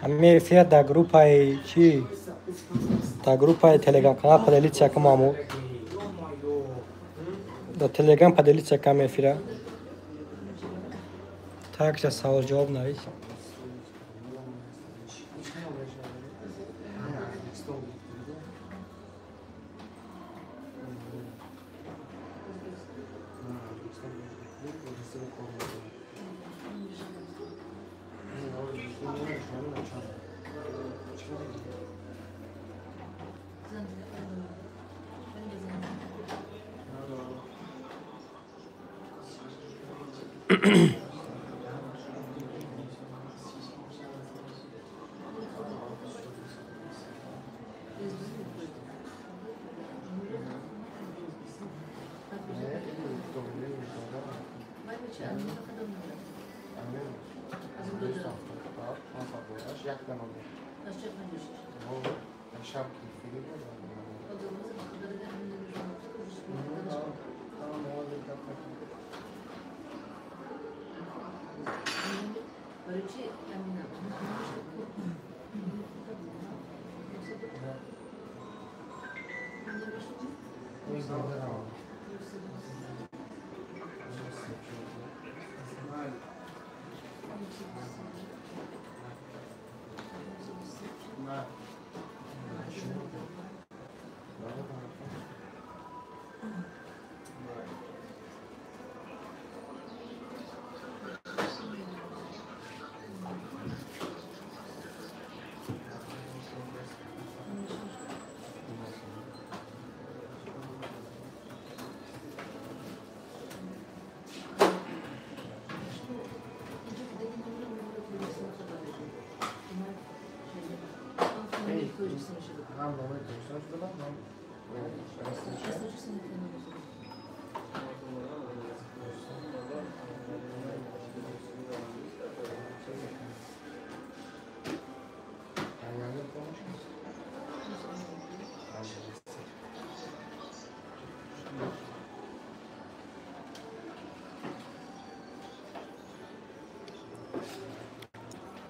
Ами эфир дар группаи чи? Дар группаи Телеграм канал поделиться кам аму. Дар Телеграм поделиться кам эфира. Так, сейчас савол ҷавоб навис.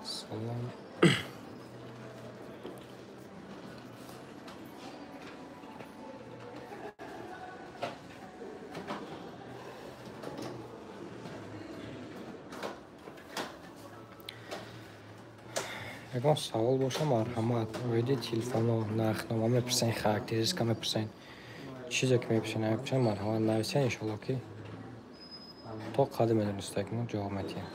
Салом. Ягон савол боша, марҳамат. Оиди телефоно, нархнома мепурсен, характеристика мепурсен, чизе ки мепурсен, намепурсен, марҳамат нависен, иншолло ки то қадр медонистак мо ҷавоб медиҳем.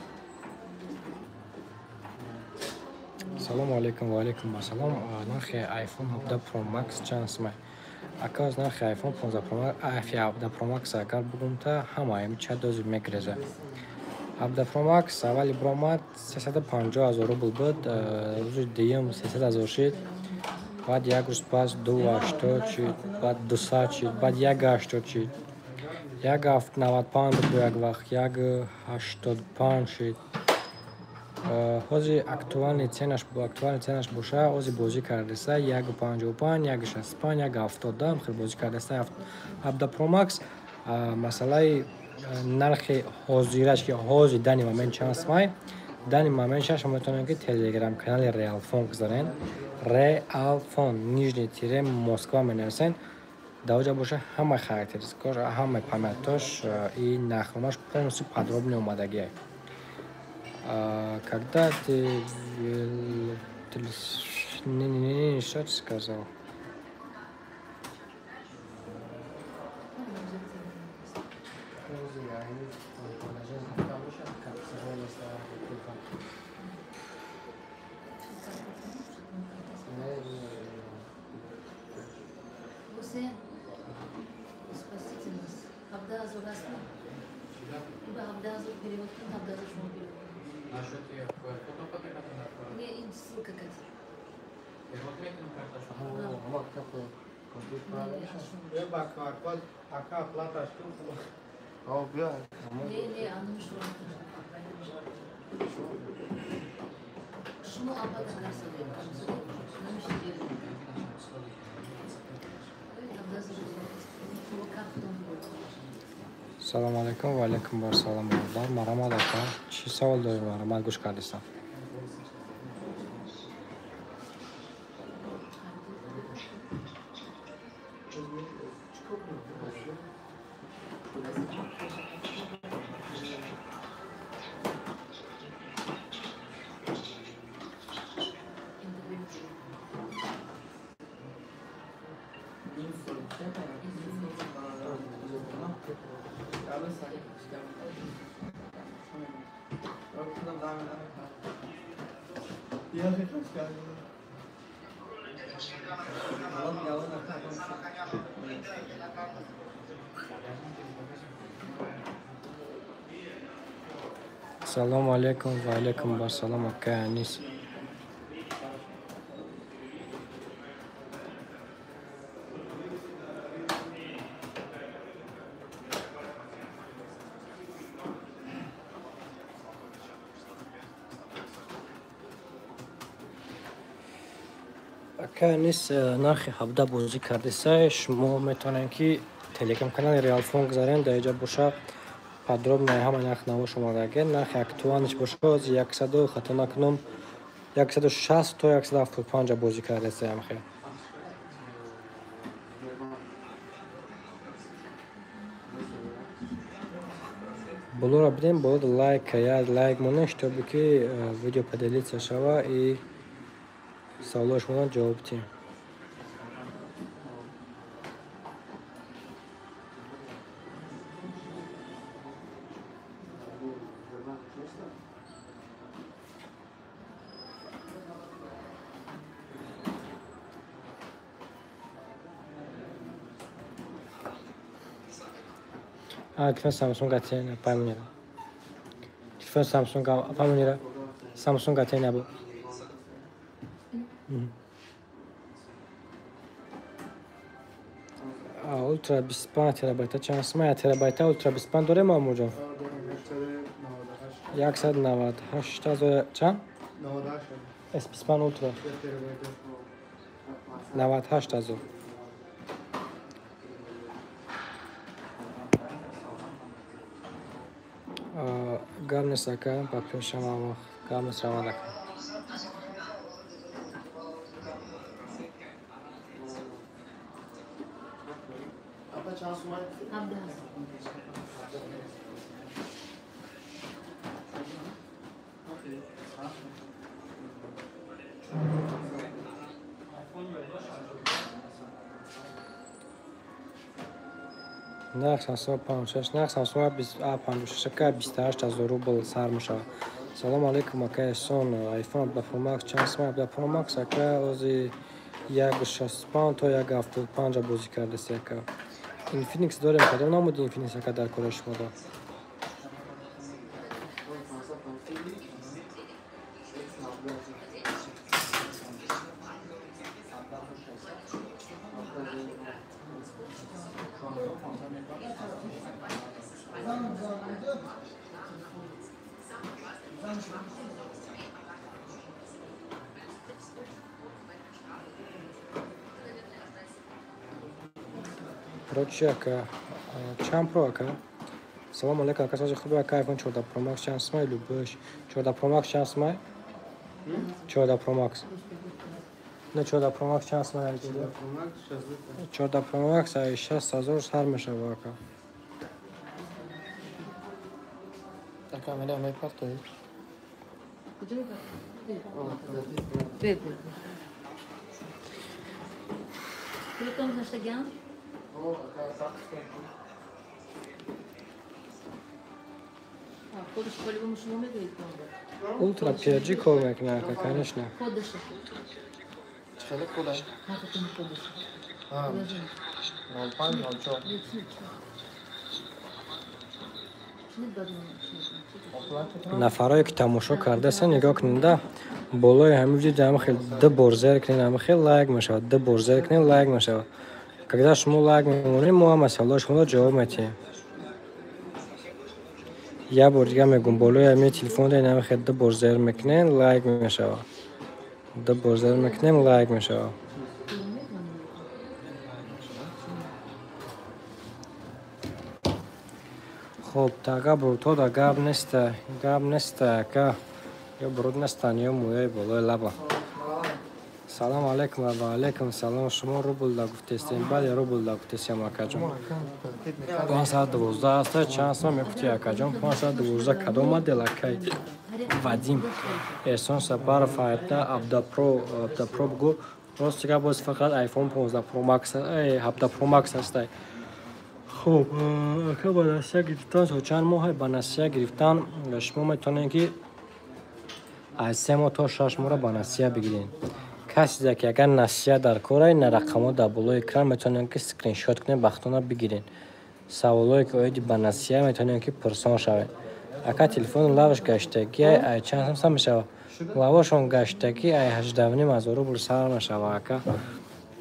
Салому алейкум ва алейкум ассалом. Нархи iPhone 17 Pro Max чанд сумай? Ака, аз нархи iPhone 15 Pro Max, 17 Pro Max агар бугум та ҳама ами чанд дози мегреза. 17 Pro Max аввали биромад 350 ҳазор рубл буд, рӯзи дуюм 300 ҳазор шид, баъд як рӯз пас 280 шид, баъд 200 шид, баъд 180 шид, 195 буд бо як вақт, 185 шид. Ҳозир актуальный ценаш боша, ҳозир бозӣ кардаста 155, 165, 170 хел бозӣ кардаста 17 Pro Max. Масъалаи нархи ҳозираш ки ҳозир дани момент чанд сумай, дани момент шумо метавонед ки телеграм канали Realfon гузарен, Realfon нижний тире Москва менависен, дар оҷа боша ҳама характеристикаш, ҳама памятош и нархномаш полностью подробно омадагиа. Когда ты не, что ты сказал? Салом алейкум ва алейкум ассалом бародар. Марҳамат ака, чӣ савол доред? Марҳамат, гӯш кардистам. Салому алейкум ва алейкум вассалом, ака Анис. Ака Анис, нархи 17 бозӣ кардеса, шумо метавонед ки телеграм канали Realfon гузарен, дар инҷа боша подробно ҳама нарх наво шумодаге. Нархи актуалниш боша 100, хато накунам, 160 то 175 бозӣ кардеса ямхе. Болоро бидем, боло лайк, я лайк монед, чтобы ки видео поделиться шава и саволҳои шуморо ҷавоб диҳем. Телефон Samsung A10 апай Мунира. Телефон Samsung апай Мунира. Samsung A10 абу. Ultra 25 терабайта чанд сумай? Терабайта Ultra 25 дорем, Мамуҷон? 198 ҳазор чанд? S25 Ultra 98 ҳазор. Гап нест ака, ба пешам вақт гап нест, раванд ака. Нарх Samsung 56, нарх Samsung A56 ака 28 ҳазор рубл сар мешавад. Салому алейкум, ака Эҳсон, iPhone 17 Pro Max чанд сумай? 17 Pro Max ака ози 1,65 то 1,75 бозӣ кардест ака. Infinix дорем, кадом намуди Infinix ака дар кораи шумо дор? Pro чи ака? Чанд Pro ака? Салому алейкум ака, сози хуби ака, iPhone 14 Pro Max чанд сумай? Любиш. 14 Pro Max чанд сумай? 14 Pro Max. Не, 14 Pro Max чанд сумай? 14 Pro Max 6 ҳазор сар мешава ака. Ака, мене мепартои. Ultra PG кор мекунад ака, конечно. Хеле куда? 05 04. Нафарое ки тамошо кардаса, нигоҳ кунед, болои ҳамин видео ҳама хел ду бор зер кунед, ҳама хел лайк мешавад, ду бор зер кунед, лайк мешавад. Когда шумо лайк мемонед, мо ҳама саволҳои шуморо ҷавоб медиҳем. Як бор дига мегӯм, болои ҳамин телефон ҳама хел ду бор зер мекунед, лайк мешавад. Ду бор зер мекунем, лайк мешавад. Хоб, тага бурудҳо да гап неста, гап неста ака. Ё буруд нестанд, ё мӯяи болои лаба. Салом алейкум ва алейкум салом. Шумо рубл да гуфтестем? Бале, рубл да гуфтестем, акаҷон. 512 аста, чанд сом мегуфти, акаҷон? 512 кадом модел, акай Вадим? Эҳсон Сапаров, 17 Pro, 17 Pro бугу. Рости гап, боз фақат iPhone 15 Pro Max, 17 Pro Max ҳастай. Хуб, ака, ба насия гирифтан то чанд моҳе? Ба насия гирифтан шумо метавонед ки Аз 3 моҳ то 6 моҳро ба насия бигирен. Касе ки агар насия дар корай, на рақамҳо дар болои экран, метавонем ки скриншот кунем, бахтона бигирен. Саволое ки оиди ба насия, метавонем ки пурсон шавед. Ака, телефони лавш гаштагӣ ай чанд сом сар мешавад? Лавошон гаштагӣ ай 18,5 ҳазор рубл сар мешавад, ака.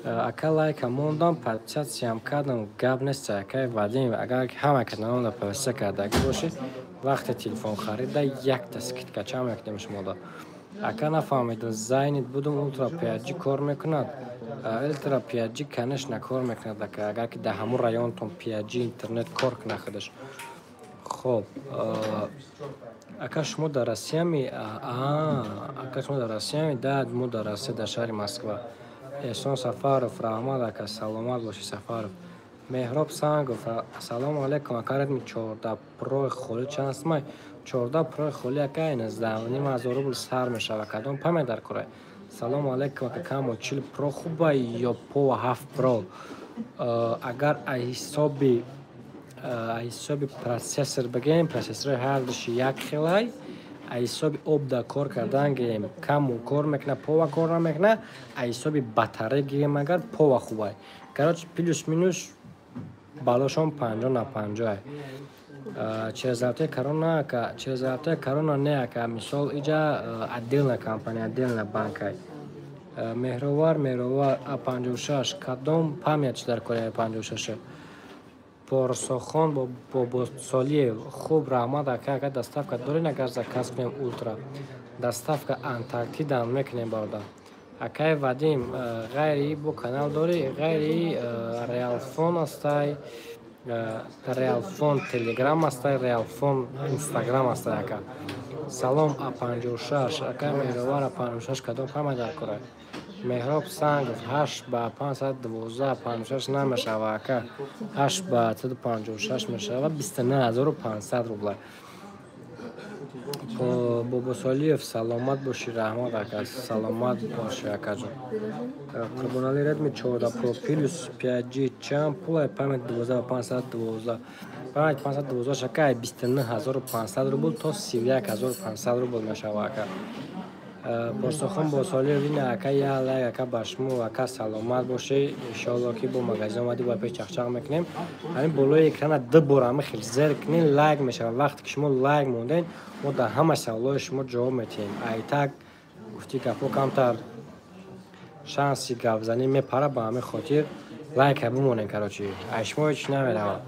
Ака, лайка мондам, подписаться ям кардам, гап нест, акай Вадим. Агар ҳама каналонда подписаться кардагӣ бошӣ, вақте телефон харида якта скидка чанд мекунем шумода. Ака, нафаҳмидам, занят будум, Ултра 5G кор мекунад? Ултра 5G, конечно, кор мекунад, ака, агар ки дар ҳамун районтон 5G интернет кор кунад худаш. Хоб, ака, шумо дар Россиями? Ака, шумо дар Россиями? Да, мо дар Россия, дар шаҳри Москва. Эҳсон Сафаров, раҳмат, ака, саломат бошӣ, Сафаров. Меҳроб Сангов, ассалому алайкум, ака, Редми 14 Про холӣ чанд сумай? 14 Про холӣ, ака, 19,5 ҳазор рубл сар мешавад. Кадом память дар корай? Салому алайкум, ака, Камо 40 Про хуба ё Пова 7 Про? Агар аз ҳисоби процессор бигирем, процессорҳои ҳардуши як хелай. Аз ҳисоби обда кор кардан гирем, Камо кор мекунад, Пова кор намекунад. Аз ҳисоби батарея гирем агар, Пова хубай. Короче, плюс минус балошон 50 на 50. Через золотая корона, ака, через золотая корона не, ака, мисол, иҷа отдельная компания, отдельная банкай. Меҳровар, Меҳровар, А 56 кадом память дар кори 56? Порсохон Бобосолиев, хуб, раҳмат, ака. Ака, доставка доред, агар заказ кунем Ултра? Доставка Антарктида мекунем, бародар. Акай Вадим, ғайри бо канал дорӣ? Ғайри Реалфон астай, Реалфон Телеграм астай, Реалфон Инстаграм астай, ака. Салом, А 56, ака Меҳровар, А 56 кадом память дар кора? Меҳроб Сангов, ҳашт ба 512 56 намешава, ака, ҳашт ба 156 мешава, 29 500 рубла. Бобосолиев, саломат бошӣ, раҳмат, ака, саломат бошӣ, акаҷон. Қурбонали, Редми 14 Про плюс 5G чанд пулай, память 12 ба 512? Память 512 ака, 29 500 рубл то 31 500 рубл мешава, ака. Порсохон Босолиев, ина, ака, я лайк, ака, ба шумо, ака, саломат бошӣ. Иншоалло ки бо магазин омадӣ, ба пеш чақчақ мекунем. Ҳамин болои экрана ду бор ҳами хел зер кунем, лайк мешавад. Вақте ки шумо лайк мондем, мо дар ҳама саволҳои шумо ҷавоб метиҳем. Айтак гуфти гапҳо камтар шанси гапзанӣ мепара, ба ҳамин хотир лайка бимонем. Короче, ай шумо ҳеч намеравад.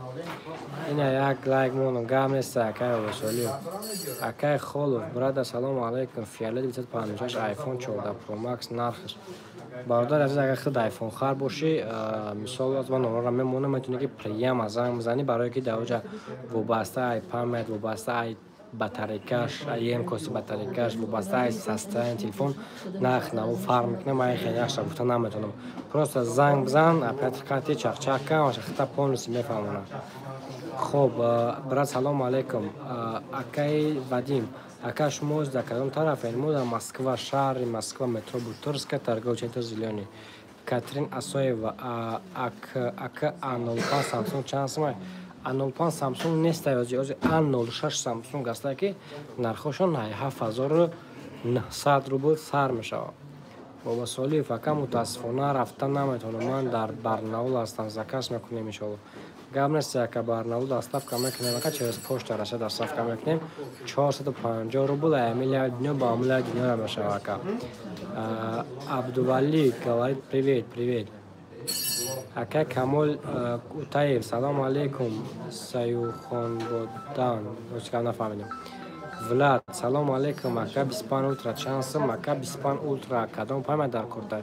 Ина як лайк мондам, гап нест, акай Бобосолиев. Акай Холов, брат, ассалому алайкум, фиолет 956 Айфон 14 Про Макс нархаш? Бародар азиз, агар худ айфон хар бошӣ, мисол, аз ман номерро мемонам, метавонӣ ки прямо занг бизанӣ, барое ки дар оҷа вобаста ай память, вобаста ай батарейкаш, ёмкости батарейкаш, вобаста ай состояние телефон нарх наво фарқ мекунад. Ман хеле яхша гуфта наметавонам, просто занг бизан, оператор қати чақчақ кан, хита полностью мефаҳмонад. Хоб, брат, салому алайкум, акаи Вадим. Ака, шумо дар кадом тарафед? Мо дар Москва, шаҳри Москва, метро Бутырская, торговый центр «Зелёный». Катрин Асоева, ака, А 05 Самсунг чанд сумай? А 05 Самсунг нестай ози, ози А 06 Самсунг астае, ки нархошон 7900 рубл сар мешавад. Бобосолиев, ака, мутаассифона, рафта наметавонам, ман дар Барнаул ҳастам, заказ мекунем, иншоалло. Гап нест, ака, Барнаул доставка мекунем, ака, через Почта Россия доставка мекунем. 450 рубл ай дунё ба амилаи дунёра мешавад, ака. Абдували говорит: «Привет, привет». Ака Камол Утаев, салому алейкум, Саюхонбодан, нафаҳмидам. Влад, салому алейкум, ака, 25 Ултра чанд сум? Ака, 25 Ултра кадом память дар кортай?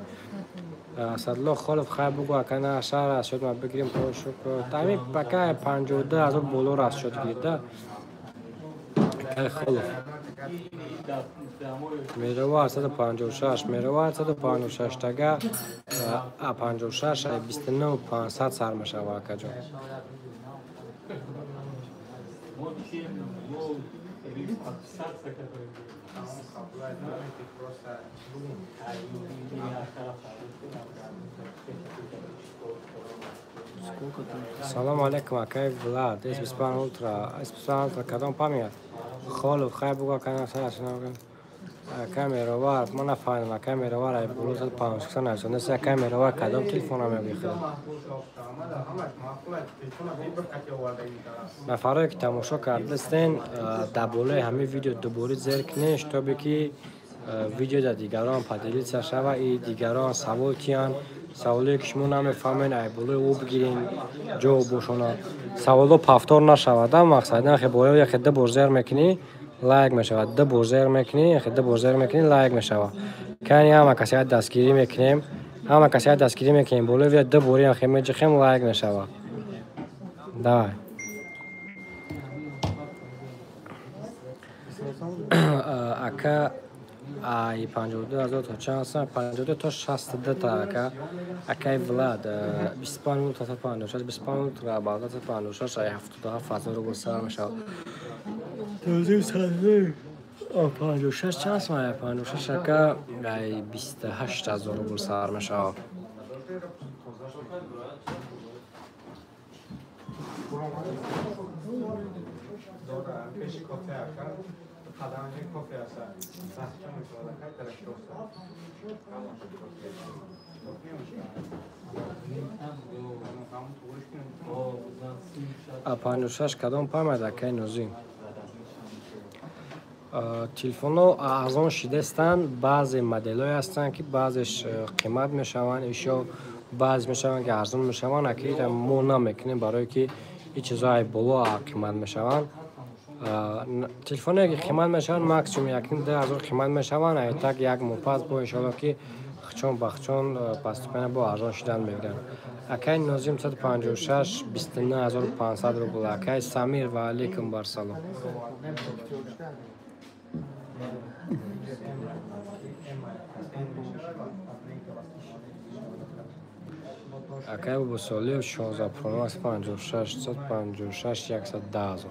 Асадло Холов, хай бугу, ака, на шаҳр аст шуд, ма бигирем. Ами, ака, 52 ҳазор боло раст шуд гирда. Акай Холов, мерова 156, мерова 156 тага, а 56 29 500 сар мешава, акаҷон. Подписаться, который просто. Сколько там? Салому алейкум, акай Влад. С 25 Ультра, С 25 Ультра кадом память? Холов, хай бугу, ака. Камеравар, ман нафаҳмидам, камеравар ай боло 153 нест, камеравар кадом телефона мегӯи? Нафарое ки тамошо кардастен, дар болои ҳамин видео дубора зер кунед, шитобе ки видео дар дигарон поделиться шава и дигарон савол киянд, саволое ки шумо намефаҳмед, ай болои ӯ бигирен ҷавоб бошона. Саволо повтор нашавад, мақсад нахе болои яхе ду бор зер мекунӣ, лайк мешавад, ду бор зер мекунӣ, яхе ду бор зер мекунӣ, лайк мешавад. Кани ҳама касе дастгирӣ мекунем, ҳама касе дастгирӣ мекунем, болои видео ду бори яхе меҷихем, лайк мешавад. Давай. Ака ай 52 ҳазор то чанд ҳастанд? 52 то 62 та ака. Акай Влад 25 та 56, 25 та 56, ай 77 ҳазор рубл сар мешавад. Тозим садои 56 чанд сомон? 56 ака ай 28 ҳазор рубл сар мешавад. А 56 кадом памад акай Нозим? Телефонҳо арзон шидастанд, баъзе моделҳое ҳастанд ки баъзеш қимат мешаванд, ишо баъзе мешаванд ки арзон мешаванд, аки мо намекунем, барое ки ин чизҳо ай боло қимат мешаванд. Телефоне ки қимат мешаванд, максимум 1-2 ҳазор қимат мешаванд, ай так як моҳ пас бо иншоалло ки хчон ба хчон постепенно бо арзон шидан мегиранд. Акай Нозим 156 29500 рубл. Акай Самир ва алейкум барсалом. Акай Бобосолиев 16 Pro Max 56 156 110 ҳазор.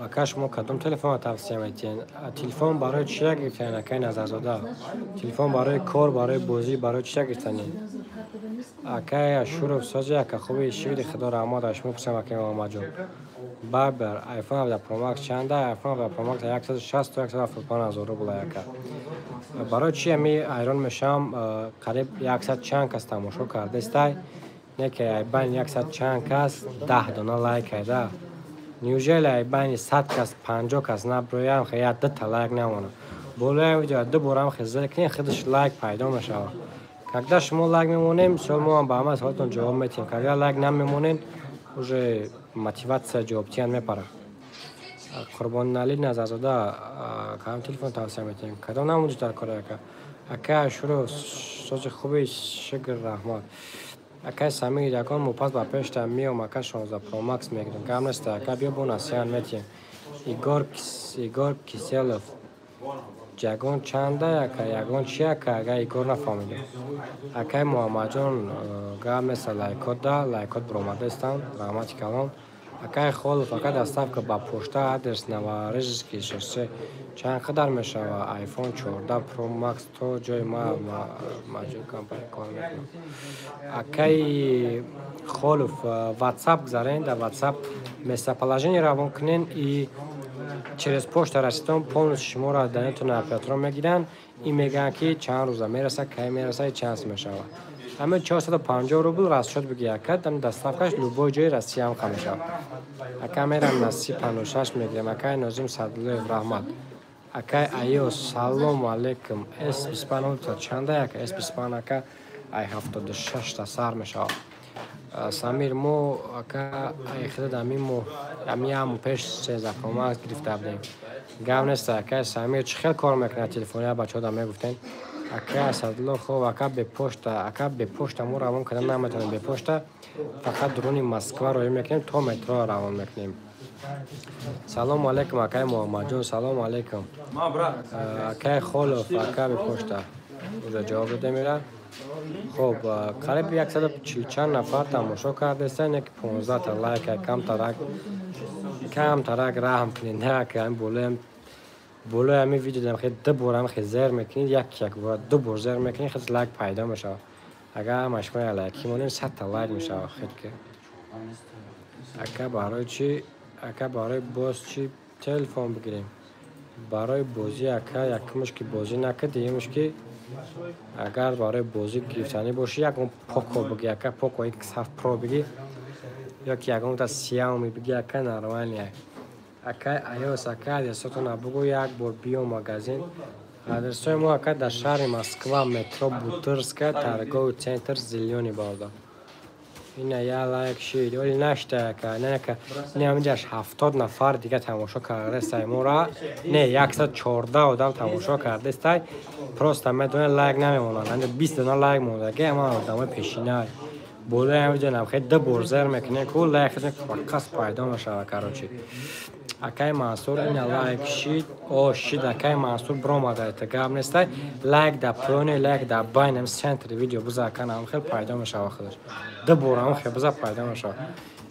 Ака шумо кадом телефонро тавсия медиҳед? Телефон барои чия гирифтанед, акай Назарзода? Телефон барои кор, барои бозӣ, барои чия гирифтанед? Акай Ашуров сози ака хуби шукри Худо раҳмат аз шумо пурсам, акай Муҳаммадҷон. Барбар iPhone 17 Pro Max чанда? iPhone 17 Pro Max 160 то 175 ҳазор рубл ака. Барои чи ами айрон мешавам, қариб 100 чанд кас тамошо кардастай, не ки ай байни 100 чанд кас 10 дона лайк карда. Неужели ай байни 100 кас 50 кас наброям, хе як дута лайк намонад. Болои видео ду борам хе зер кунед, худаш лайк пайдо мешавад. Когда шумо лайк мемонем, мисол мо ҳам ба ҳама саволатон ҷавоб метиҳем. Когда лайк намемонем, уже мотиватсия ҷавобтиҳан мепарад. Қурбонали Назарзода кадом телефон тавсия метиҳем? Кадом намуди дар кор ака? Ака Ашуров сози хуби шукр раҳмат. Акай Самир ягон моҳ пас ба пешта меом, ака 16 Pro Max мегирем. Гап нест, ака биё бо насиҳат метиҳем. Игор Киселов ягон чанда ака, ягон чи ака, ага Игор нафаҳмидам. Акай Муҳаммадҷон гап нест, лайкот да, лайкот баромадаистанд, раҳмати калон. Акай Холов ака доставка ба пошта адрес Новорижский шоссе чанд қадар мешавад? iPhone 14 Pro Max то ҷои ма маҷмӯи компания кор мекунам. Акай Холов WhatsApp гузарен, дар WhatsApp местоположение равон кунен и через почта расидон полностью шуморо данетон операторон мегиранд и мегӯянд ки чанд рӯза мерасад, кай мерасад, чанд мешавад. Ҳамин 450 рубл расчёт бигир ака, дам доставкаш любой ҷои Россия ҳам мешавад. Ака мерам Насиб 56 мегирам. Акай Нозим Садуллоев раҳмат. Акай Айо салому алейкум. S25 та чанда ака? S25 ака ай 76 та сар мешавад. Самир мо ака ай худат ҳамин моҳ ҳамин як моҳ пеш 13 Pro Max гирифта будем. Гап нест акай Самир чӣ хел кор мекунад телефония бачаҳо мегуфтем. Ака Асадулло хоб ака бепошта, ака бепошта мо равон кардан наметавонем, бепошта фақат дуруни Москва роҳӣ мекунем, то метро равон мекунем. Салому алейкум акай Муҳаммадҷон, салому алейкум. Акай Холов ака бепошта. Уже ҷавоб дода мера. Хоб, қариб 140 чанд нафар тамошо кардастанд, яки 15 та лайк, камтарак раҳм кунед, ака ҳамин болоям болои ҳамин видео дам хеле ду бор ҳам хеле зер мекунед, як бор ду бор зер мекунед, хеле лайк пайдо мешавад. Агар ҳамаш мо лайки монем, 100 та лайк мешавад хел ки. Ака барои чи Ака барои боз чӣ телефон бигирем? Барои бозӣ ака якумш ки бозӣ накард, дуюмш ки агар барои бозӣ гирифтанӣ бошӣ, ягон Poco бигӣ ака, Poco X7 Pro бигӣ ё ки ягонта Xiaomi бигӣ ака, нормальный. Акай Айос, ака адресотона бугӯ, як бор биё магазин. Адресҳои мо ака дар шаҳри Москва, метро Бутырская, торговый центр Зелёный бародар. Ина я лайк шид, оли нашта ака, не ака, не ҳаминҷаш 70 нафар дига тамошо кардастай мора, не 114 одам тамошо кардастай, просто медонед лайк намемонанд, ҳаминҷа 20 дона лайк мондаги, ҳама одамои пешинай. Болои ҳаминҷа намхел ду бор зер мекунем ку лайк қас пайдо мешавад, короче. Акай Мансур ина лайк шид, о шид, акай Мансур бромада, это гап нестай, лайк да поёне, лайк да байнам центри видео биза ака, намхел пайдо мешавад худаш. Ду бор ҳам биза пайдо мешавад.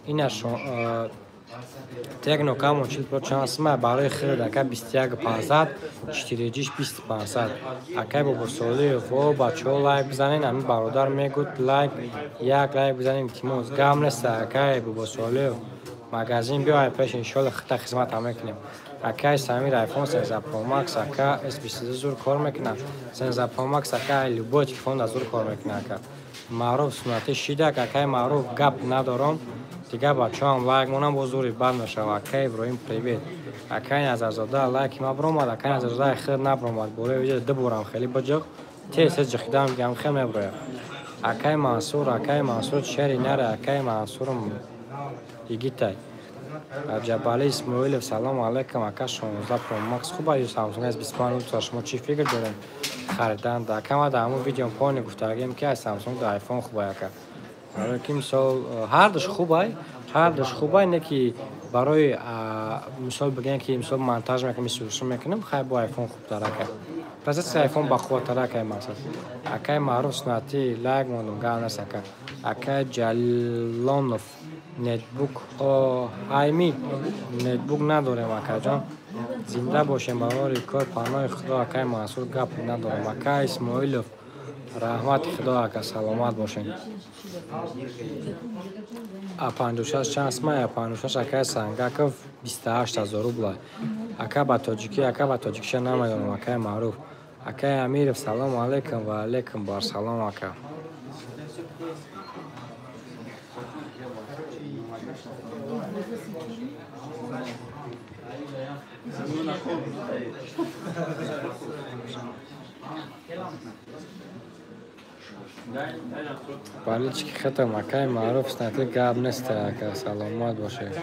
Ина Tecno Camon 40 Pro чанд сима барои хирд ака 21500, 4G 2500. Акай Бобосолиев, о бачаҳо лайк бизанед, ҳамин бародар мегӯд лайк, як лайк бизанем, илтимос. Гап нест акай Бобосолиев. Магазин биё пеш, иншоалло хита хизмат ҳам мекунем. Акай Самир iPhone 13 Pro Max ака S22 зур кор мекунад. 13 Pro Max ака любой телефон да зур кор мекунад ака. Маъруф суннатӣ шидак, акай Маъруф гап надорам. Дигар бачаҳоам лайк монам, боз зури бад мешавад. Акай Иброҳим привет. Акай Назарзода лайки ма бромад, акай Назарзода хир набромад. Болои видео ду борам хеле биҷиқ, тез тез ҷиқидам гам хел меброяд. Акай Мансур, акай Мансур шери наре, акай Мансурм игитай. Ҷабали Исмоилов, салом алайкум, ака 16 Pro Max хуб аю Samsung S25 Ultra шумо чӣ фикр доред харидан? Ака ма дар ҳамон видеом пони гуфтагем ки аз Samsung да iPhone хуб ай ака. Барои ки мисол ҳардуш хуб ай, ҳардуш хуб ай, не ки барои мисол бигем ки мисол монтаж мекунем, сӯршин мекунем, хай бо iPhone хубтар ака. Процессори iPhone бақувваттар акай мақсад. Акай Маъруф суннатӣ лайк мондум, гап нест ака. Акай Ҷалонов нетбук айми нетбук надорем акаҷон. Зинда бошем барори кор, паноҳи Худо акай Мансур, гап надорем. Акай Исмоилов, раҳмати Худо ака, саломат бошем. А56 чанд сма? А56 акай Сангаков 28000 рубла. Ака ба тоҷикӣ, ака ба тоҷикиша намедонам, акай Маъруф. Акай Амиров, салому алайкум ва алайкум барсалом ака. Балички хатам, акай Маъруф снати гап нест ака, саломат бошед.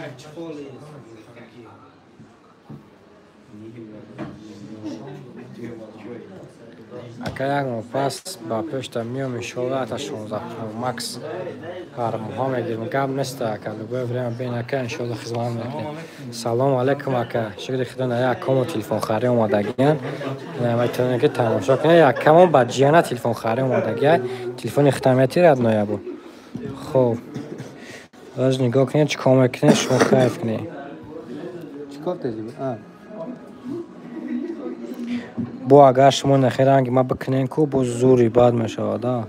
Ака як моҳ пас ба пешта миём, иншоалло ата 16 Pro Max ҳар моҳа мегирем. Гап нест ака, любое время бин ака, иншоалло хизмат мекунем. Салому алайкум ака, шукри Худо на як комо телефонхарӣ омадагиян. Метавонед ки тамошо кунед, як камон ба ҷияна телефонхарӣ омадагия. Телефони худам метирад ноябр. Хоб, аз нигоҳ кунед чӣ кор мекунед, шумо кайф кунед. Чӣ кор тезӣ? Бо агар шумо нахе ранги ма бикунен ку, боз зури бад мешавад. А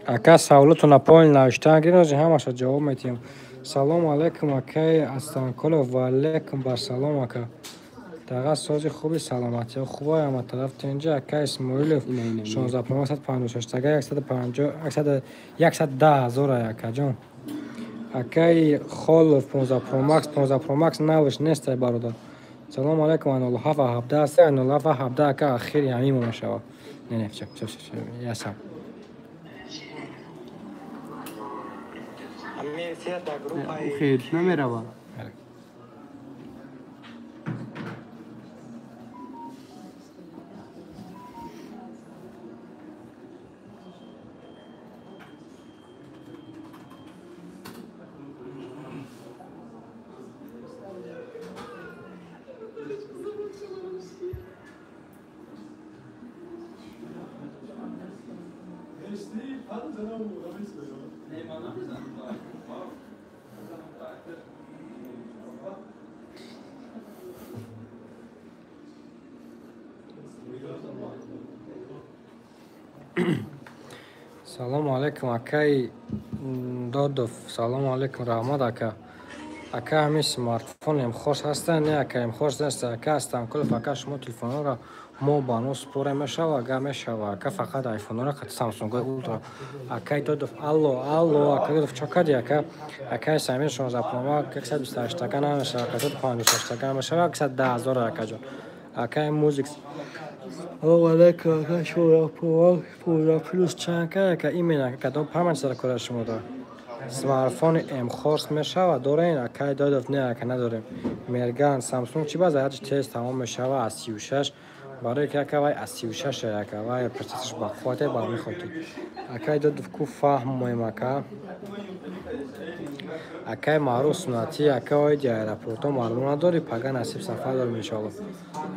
Ака саволотона поин навиштан гирем, ҳамаша ҷавоб метиҳем. Салому алайкум акай Астанколов, ва алайкум барсалом ака. Дага сози хуби, саломатиҳо хубай, ҳама тараф тинҷа. Акай Исмоилов 16 Pro 156 тага 150 110 ҳазор акаҷон. Акай Холов 15 Pro Max, 15 Pro Max навиш нестай бародар. Салому алайкум, 07 17 07 17 ака, ахири ҳамин мо мешавад. Не, не, всё, всё, всё, я сам. Хел намеравад. Салому алейкум, акаи Додов. Салому алейкум, раҳмат, ака. Ака, ҳамин смартфон эмхош ҳастанд? Не, ака, эмхош нест, ака, ҳастанд. Кулф, ака, шумо телефонҳоро мо ба но спора мешава, ага мешава, ака, фақат айфонҳоро қати Самсунгои Ултра. Акаи Додов, алло, алло, акаи Додов, чо кардӣ, ака? Акаи Самир 16 Pro Max 128 така намешава, 156 така мешава, 110 ҳазор, акаҷон. Акаи Музикс. Салому алейкум, ака, 16 Pro Max 15 плюс чанд ка, ака, именно, ака, кадом память сара кора шумо дорад? Смартфони М-хорс мешава, дорем? Акаи Додов, не, ака, надорем. Мерган, Самсунг чӣ ба зарядш тез тамом мешава аз 36, барои ки ака вай аз 36 ака, вай процессорш ба қуввате ба мехотӣ. Акаи Додов, ку фаҳмоем, ака. Акаи Маъруф Суннатӣ, ака, оиди аэропортҳо маълум надорӣ? Пага насиб сафар дорем, иншоалло.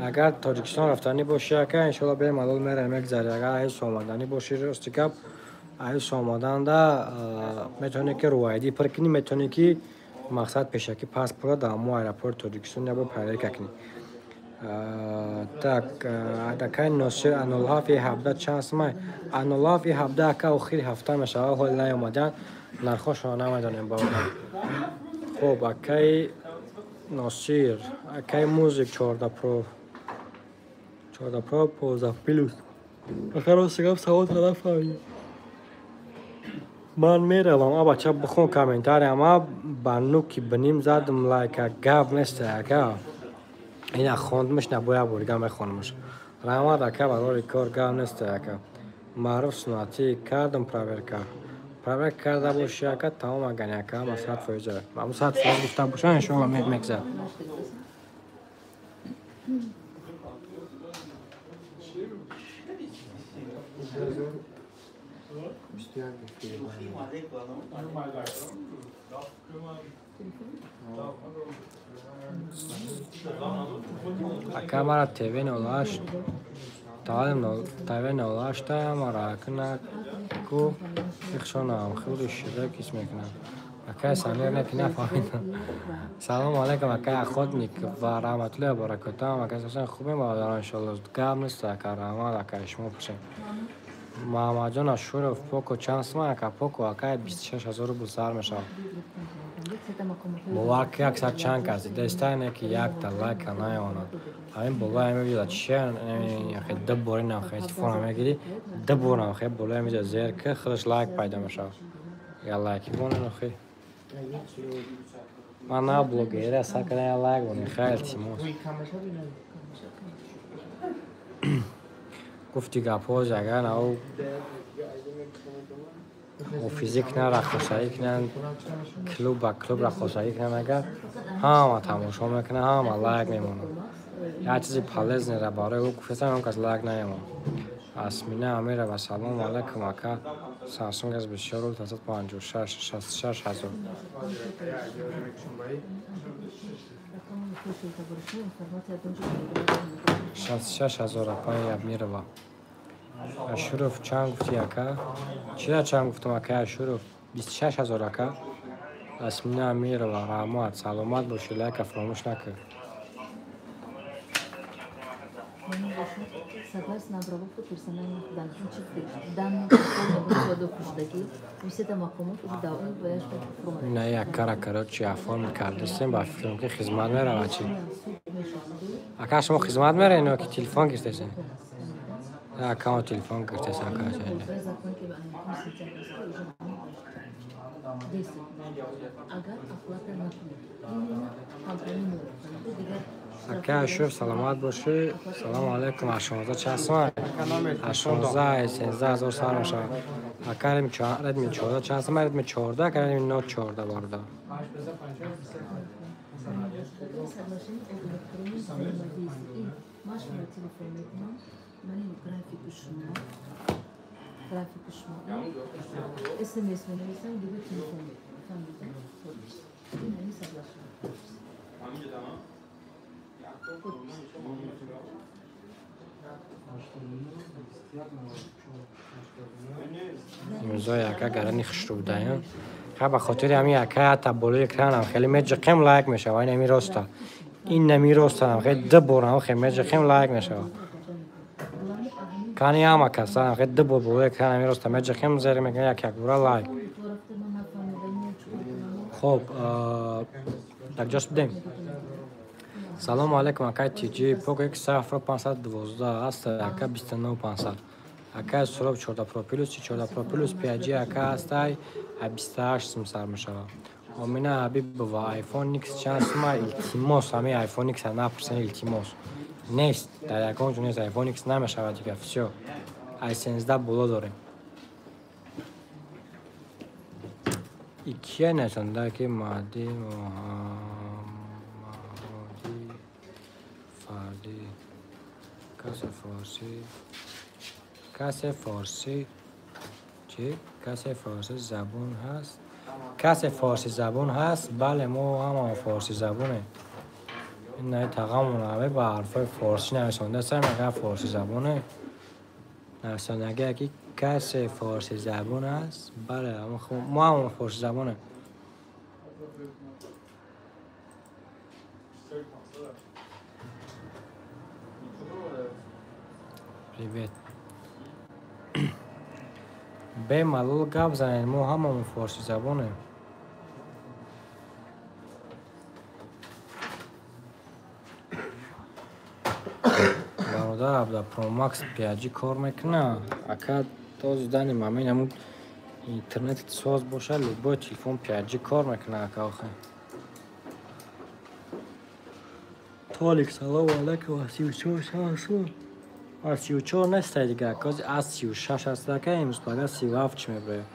Агар Тоҷикистон рафтанӣ бошӣ, ака, иншоалло бемалол меравем, мегзарӣ. Агар айс омаданӣ бошӣ, рости гап, айс омаданда метавонӣ ки рӯайдӣ пур кунӣ, метавонӣ ки мақсад пешакӣ паспорта дар ҳамон аэропорти Тоҷикистон ябо проверка кунӣ. Так, акаи Носир, А07 И17 чанд сумай? А07 И17, ака, охири ҳафта мешава, ҳоли наомадан, нархҳошонро намедонем бародар. Хуб, акаи Носир, акаи Музик 14 Pro, 14 Pro 15 плюс. Ака, рости гап, савол нафаҳмидем. Ман меравам, а бача, бихон комментария, ма ба нуки биним задам лайка, гап нест, ака. Ина хондмиш, на боя бурга мехонмиш. Раҳмат, ака, барори кор, гап нест, ака. Маъруф Суннатӣ, кардам проверка. Проверка карда бошӣ, ака, тамом агани, ака, ма 100%. Ма 100% гуфта бошам, иншоалло мегзарад. Ака, мара ТВ 08, ТВ 08 мара акна ку ихшонам хеле ширак ис мекунам. Акаи Самир, не ки нафаҳмидам. Салому алейкум, акаи Охотник ва раҳматуллоҳи ва баракотуҳ. Акаи Сасан, хубем бародарон, иншоалло. Гап нест, ака, раҳмат, ака, шумо пурсем. Муҳаммадҷон Ашуров, Поко чанд сум, ака? Поко, акаи, 26 ҳазор рубл сар мешавад. Бовар ки аксар чанд кас дидастане ки якта лайка наёнад. Ҳамин болоя мебиёд чия, ду бори нахе телефона мегирӣ, ду бор нахе болоя мезиёд зер ки худаш лайк пайдо мешавад. Я лайки монен охи. Ман на блогера сар кардам, я лайк монен, хеле илтимос. Гуфти гапҳо агар нав муфизӣ кунанд, раққосагӣ кунанд, клуб ба клуб раққосагӣ кунанд, агар ҳама тамошо мекунанд, ҳама лайк мемонанд. Як чизи полезнера барои ӯ гуфтасам, он кас лайк намемонад. Асмина Амирова, салому алейкум, ака. Samsung S24 Ultra 156, 66 ҳазор. 66 ҳазор, апаи Амирова. Ашуров, чанд гуфтӣ, ака? Чира чанд гуфтам, ака Ашуров? 26 ҳазор, ака. Асмина Амирова, раҳмат, саломат бошӣ, лайка фаромӯш накун. Согласно обработку персональных данных, данных Не, якара, короче, оформ кардастем, ба фикрам ки хизмат мерава чи. Ака, шумо хизмат меравед ё ки телефон гирифтесен? Ака, мо телефон гирифтесем, короче. Ака Ашур, саломат бошӣ. Салому алейкум. Аз 16 чанд сум? Аз 16 13 ҳазор сар мешавад. Ака, Redmi 14 чанд сум? Redmi 14, ака, Redmi Note 14 бародар. Имзои ака гарани хушрӯ будаям. Ха ба хотири ҳамин ака ҳатта болои экранам хеле меҷиқем, лайк мешава. Ин ҳамин роста. Ин ҳамин ростаам хеле ду борам хеле меҷиқем, лайк мешава. Кани ҳама касаам хеле ду бор болои экран ҳамин роста меҷиқем, зер мекунем як як бора лайк. Хоб, дар ҷош будем. Салому алайкум, акай TG Poco X7 Pro 512 аст, ака 29500. Акай Суроб 14 Pro Plus, 14 Pro Plus 5G ака ҳастай, 28 сум сар мешавад. Омина Ҳабибова, iPhone X чанд сума? Илтимос, ҳамин iPhone X напурсен, илтимос. Нест, дар ягон ҷо нест, iPhone X намешавад дигар, всё. i13 боло дорем. Икия несонда ки Маҳди Муҳаммади Фарди касе форсӣ чӣ? Касе форсӣ забон ҳаст? Касе форсӣ забон ҳаст? Бале, мо ҳама форсӣ забонем. Ин най тағамон ҳаме ба ҳарфҳои форсӣ нависонда сар мегӯяд форсӣ забоне. Нависондагие ки касе форсӣ забон ҳаст? Бале, мо ҳама форсӣ забонем. Привет. Бемалол гап занед, мо ҳамамон форсӣ забонем. Бародар, Абда Pro Max 5G кор мекунад? Ака то зудани мамин ҳамун интернет соз бошад, любой телефон 5G кор мекунад, ака охе. Толик, салому алайкум, 34 шансу. Аз 34 нестай дигар, кози аз 36 аст, ака имрӯз пага 37 чӣ меброяд.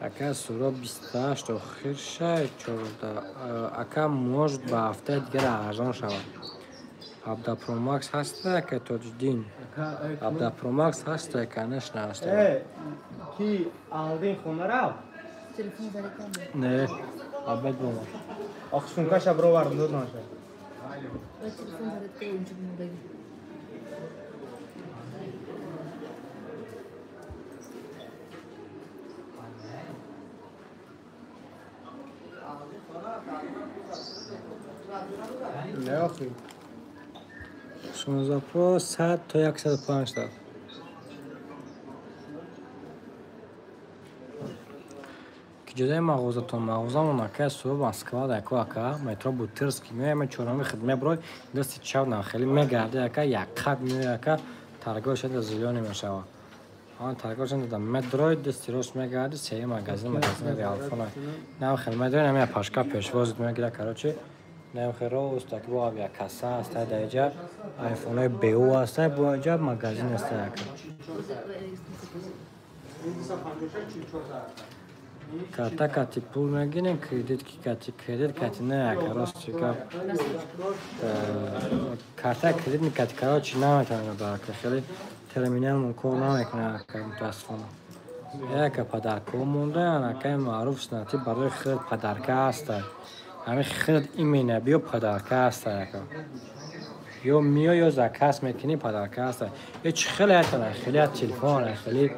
Ака Суроб 28 охир шай 14. Ака может ба ҳафтаи дигар арзон шавад. Абда Pro Max ҳаста, ака Тоҷиддин? Абда Pro Max ҳаста, конечно ҳаста. Ки алдин хона рафт? Не, абед бомад. Ох, сумкаша бировардам, дод наша. Не охи. 16 Pro 100 то 105 та. Ки ҷодаи мағозатон? Мағозамон ака Суроб Москва да яко ака метро Бутырский меоям, чорами худ меброй, дасти чап на хеле мегарди ака, як қат меояд ака, таргош да зелёный мешавад. Он таргош да медрой, дасти рост мегарди, сеюм магазин, магазин Реалфон. На хеле медрой, нами пашка пешвозит мегира, короче. Нем херо уста ки бо авиакасса аст дар иҷа, айфонҳои БУ аст, бо иҷа магазин аст ака. Карта кати пул мегирем, кредит ки кати кредит кати не ака, рости гап. Карта кредит кати короче наметавонем ба ака, хеле терминалмон кор намекунад ака, мутаассифона. Яка падаркаҳо мондаанд, акаи маъруф снати барои худ падарка ҳастанд. Ҳамин худ именно биё падарка ҳаста ака. Ё миё ё заказ мекунӣ, падарка ҳаста. Ё чӣ хеле ҳастанд, хеле аз телефон, хеле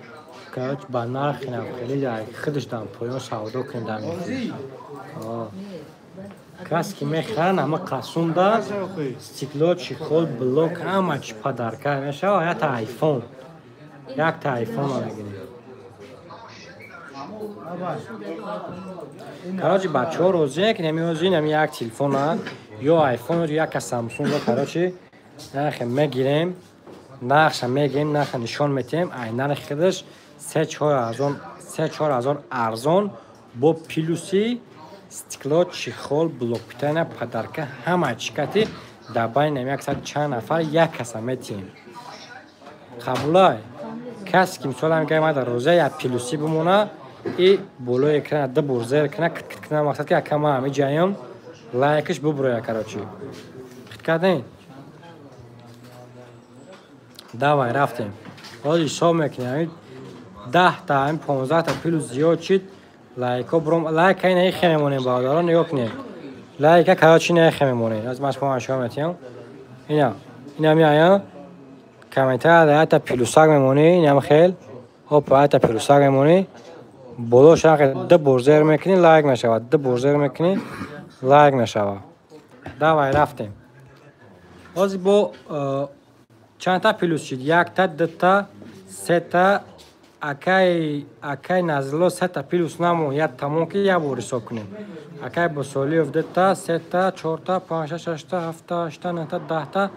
короче ба нархи нав, хеле худаш дар поён савдо кунем дар мекунӣ. Кас ки мехаранд, ҳама қасумда стекло, чехол, блок, ҳама чӣ падарка мешавад, якта айфон. Якта айфон мегирем. Короче, бачаҳо розӣ ки намеозӣ нами як телефона ё айфон ё як Самсунг, короче, нархе мегирем, нархша мегирем, нарха нишон метиҳем, ай нархи худаш 3-4 ҳазор арзон бо плюси стекло, чехол, блок питания, подарка, ҳама чӣ кати дар байни нами 100 чанд нафар як каса метиҳем. Қабулай? Касе ки мисол ҳам гай мада розия як плюси бимона и болои экрана ду бор зер кна, кит кит кна, мақсад ки ака ма ҳами ҷаён лайкаш буброя, короче. Хит кардем? Давай, рафтем. Ҳозир ҳисоб мекунем, ҳамин 10-та, ҳамин 15-та плюс зиёд шид, лайкҳо бром, лайка ина ихе мемонем, бародарон, нигоҳ кунед. Лайка, короче, ина ихе мемонем. Аз ман шумо нишон метиҳам. Ина, ина меоям. Комментария якта плюсак мемонӣ, инам хел. Опа, якта плюсак мемонӣ. Боло шақи ду бор зер мекунӣ, лайк мешавад. Ду бор зер мекунӣ, лайк мешавад. Давай, рафтем. Ҳозир бо чандта плюс шид? Якта, дута, сета. Акай Назило сета плюс намон, як тамом ки як бор ҳисоб кунем. Акай Босолиев дута, сета, чорта, панҷта, шашта, ҳафта, ҳашта, нӯҳта, 10та,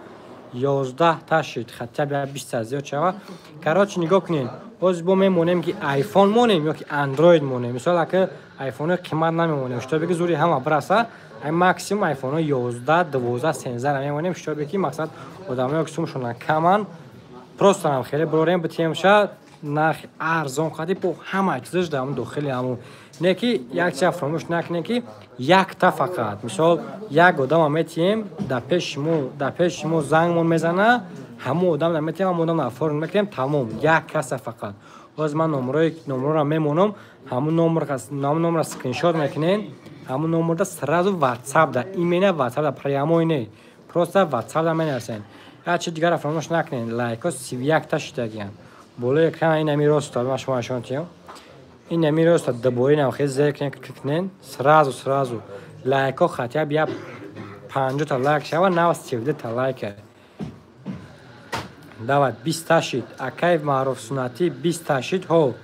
11та шид. Хотя бы 20та зиёд шава. Короче, нигоҳ кунед. Ҳозир бо мемонем ки iPhone монем ё ки Android монем. Мисол, ака iPhone қимат намемонем, чтобы ки зури ҳама бираса. Ай максимум iPhone 11, 12, 13 мемонем, чтобы ки мақсад одамое ки сумшона каман, просто ҳам хеле бирорем битемша нархи арзон қади бо ҳама чизаш дар ҳамун дохили ҳамун. Не ки як чиза фаромӯш накунем, ки якта фақат, мисол, як одама метиҳем, дар пеши шумо зангмон мезана, ҳамун одам метиҳем, ҳамун одам оформ мекунем, тамом, як каса фақат. Ҳозир ман номерро мемонам, ҳамун номерро скриншот мекунем, ҳамун номерда сразу WhatsApp да, именно WhatsApp да, прямой не, просто WhatsApp да менависен. Як чиз дигарро фаромӯш накунед, лайкҳо 31та шудагиянд. Болои экран ин ами роста, ман шумо нишон диҳам. Ин ами роста дубора инам хел зер кунед, сразу лайкҳо хотя бы як 50та лайк шава, нав 32та лайка. Давай, 20та шид. Акай Маъруф Суннатӣ 20та шид. Ҳо,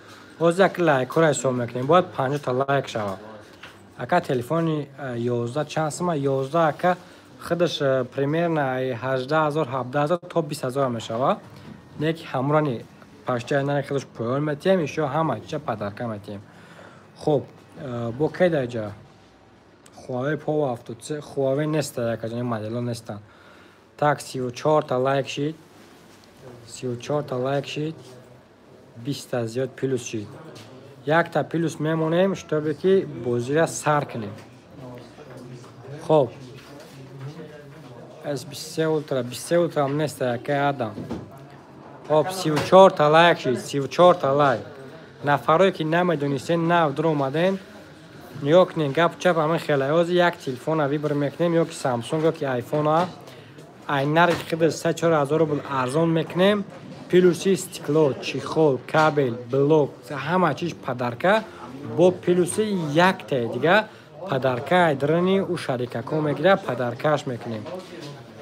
ҳозир як лайкҳоро ҳисоб мекунем, бояд 50та лайк шава. Ака, телефони 11 чанд сума? 11, ака, худаш примерно 18 000, 17 000 то 20 000 мешава. Не ки ҳамура не, паштаи нархи худаш поён метиҳем, ишо ҳама чиза подарка метиҳем. Хуб, бо кай даҷа? Huawei Power 73, Huawei неста, якаҷони модело нестанд. Так, 34та лайк шид. 34та лайк шид. 20та зиёд плюс шид. Якта плюс мемонем, чтобы ки бозира сар кунем. Хоб, S23 Ultra, 23 Ultra ҳам неста, якай адам. Хоб, 34та лайк шид, 34та лайк. Нафарое ки намедонистен, нав дур омаден, нигоҳ кунед, гапу чап ҳамин хеле. Ҳозир як телефона выбор мекунем, ё ки Samsung, ё ки iPhone-а. Ай нархи худаш 3-4 ҳазор рубл арзон мекунем. Плюси стекло, чехол, кабель, блок, ҳама чиз подарка, бо плюси яктае дига подарка айдрани ӯ шарикако мегирад, подаркааш мекунем.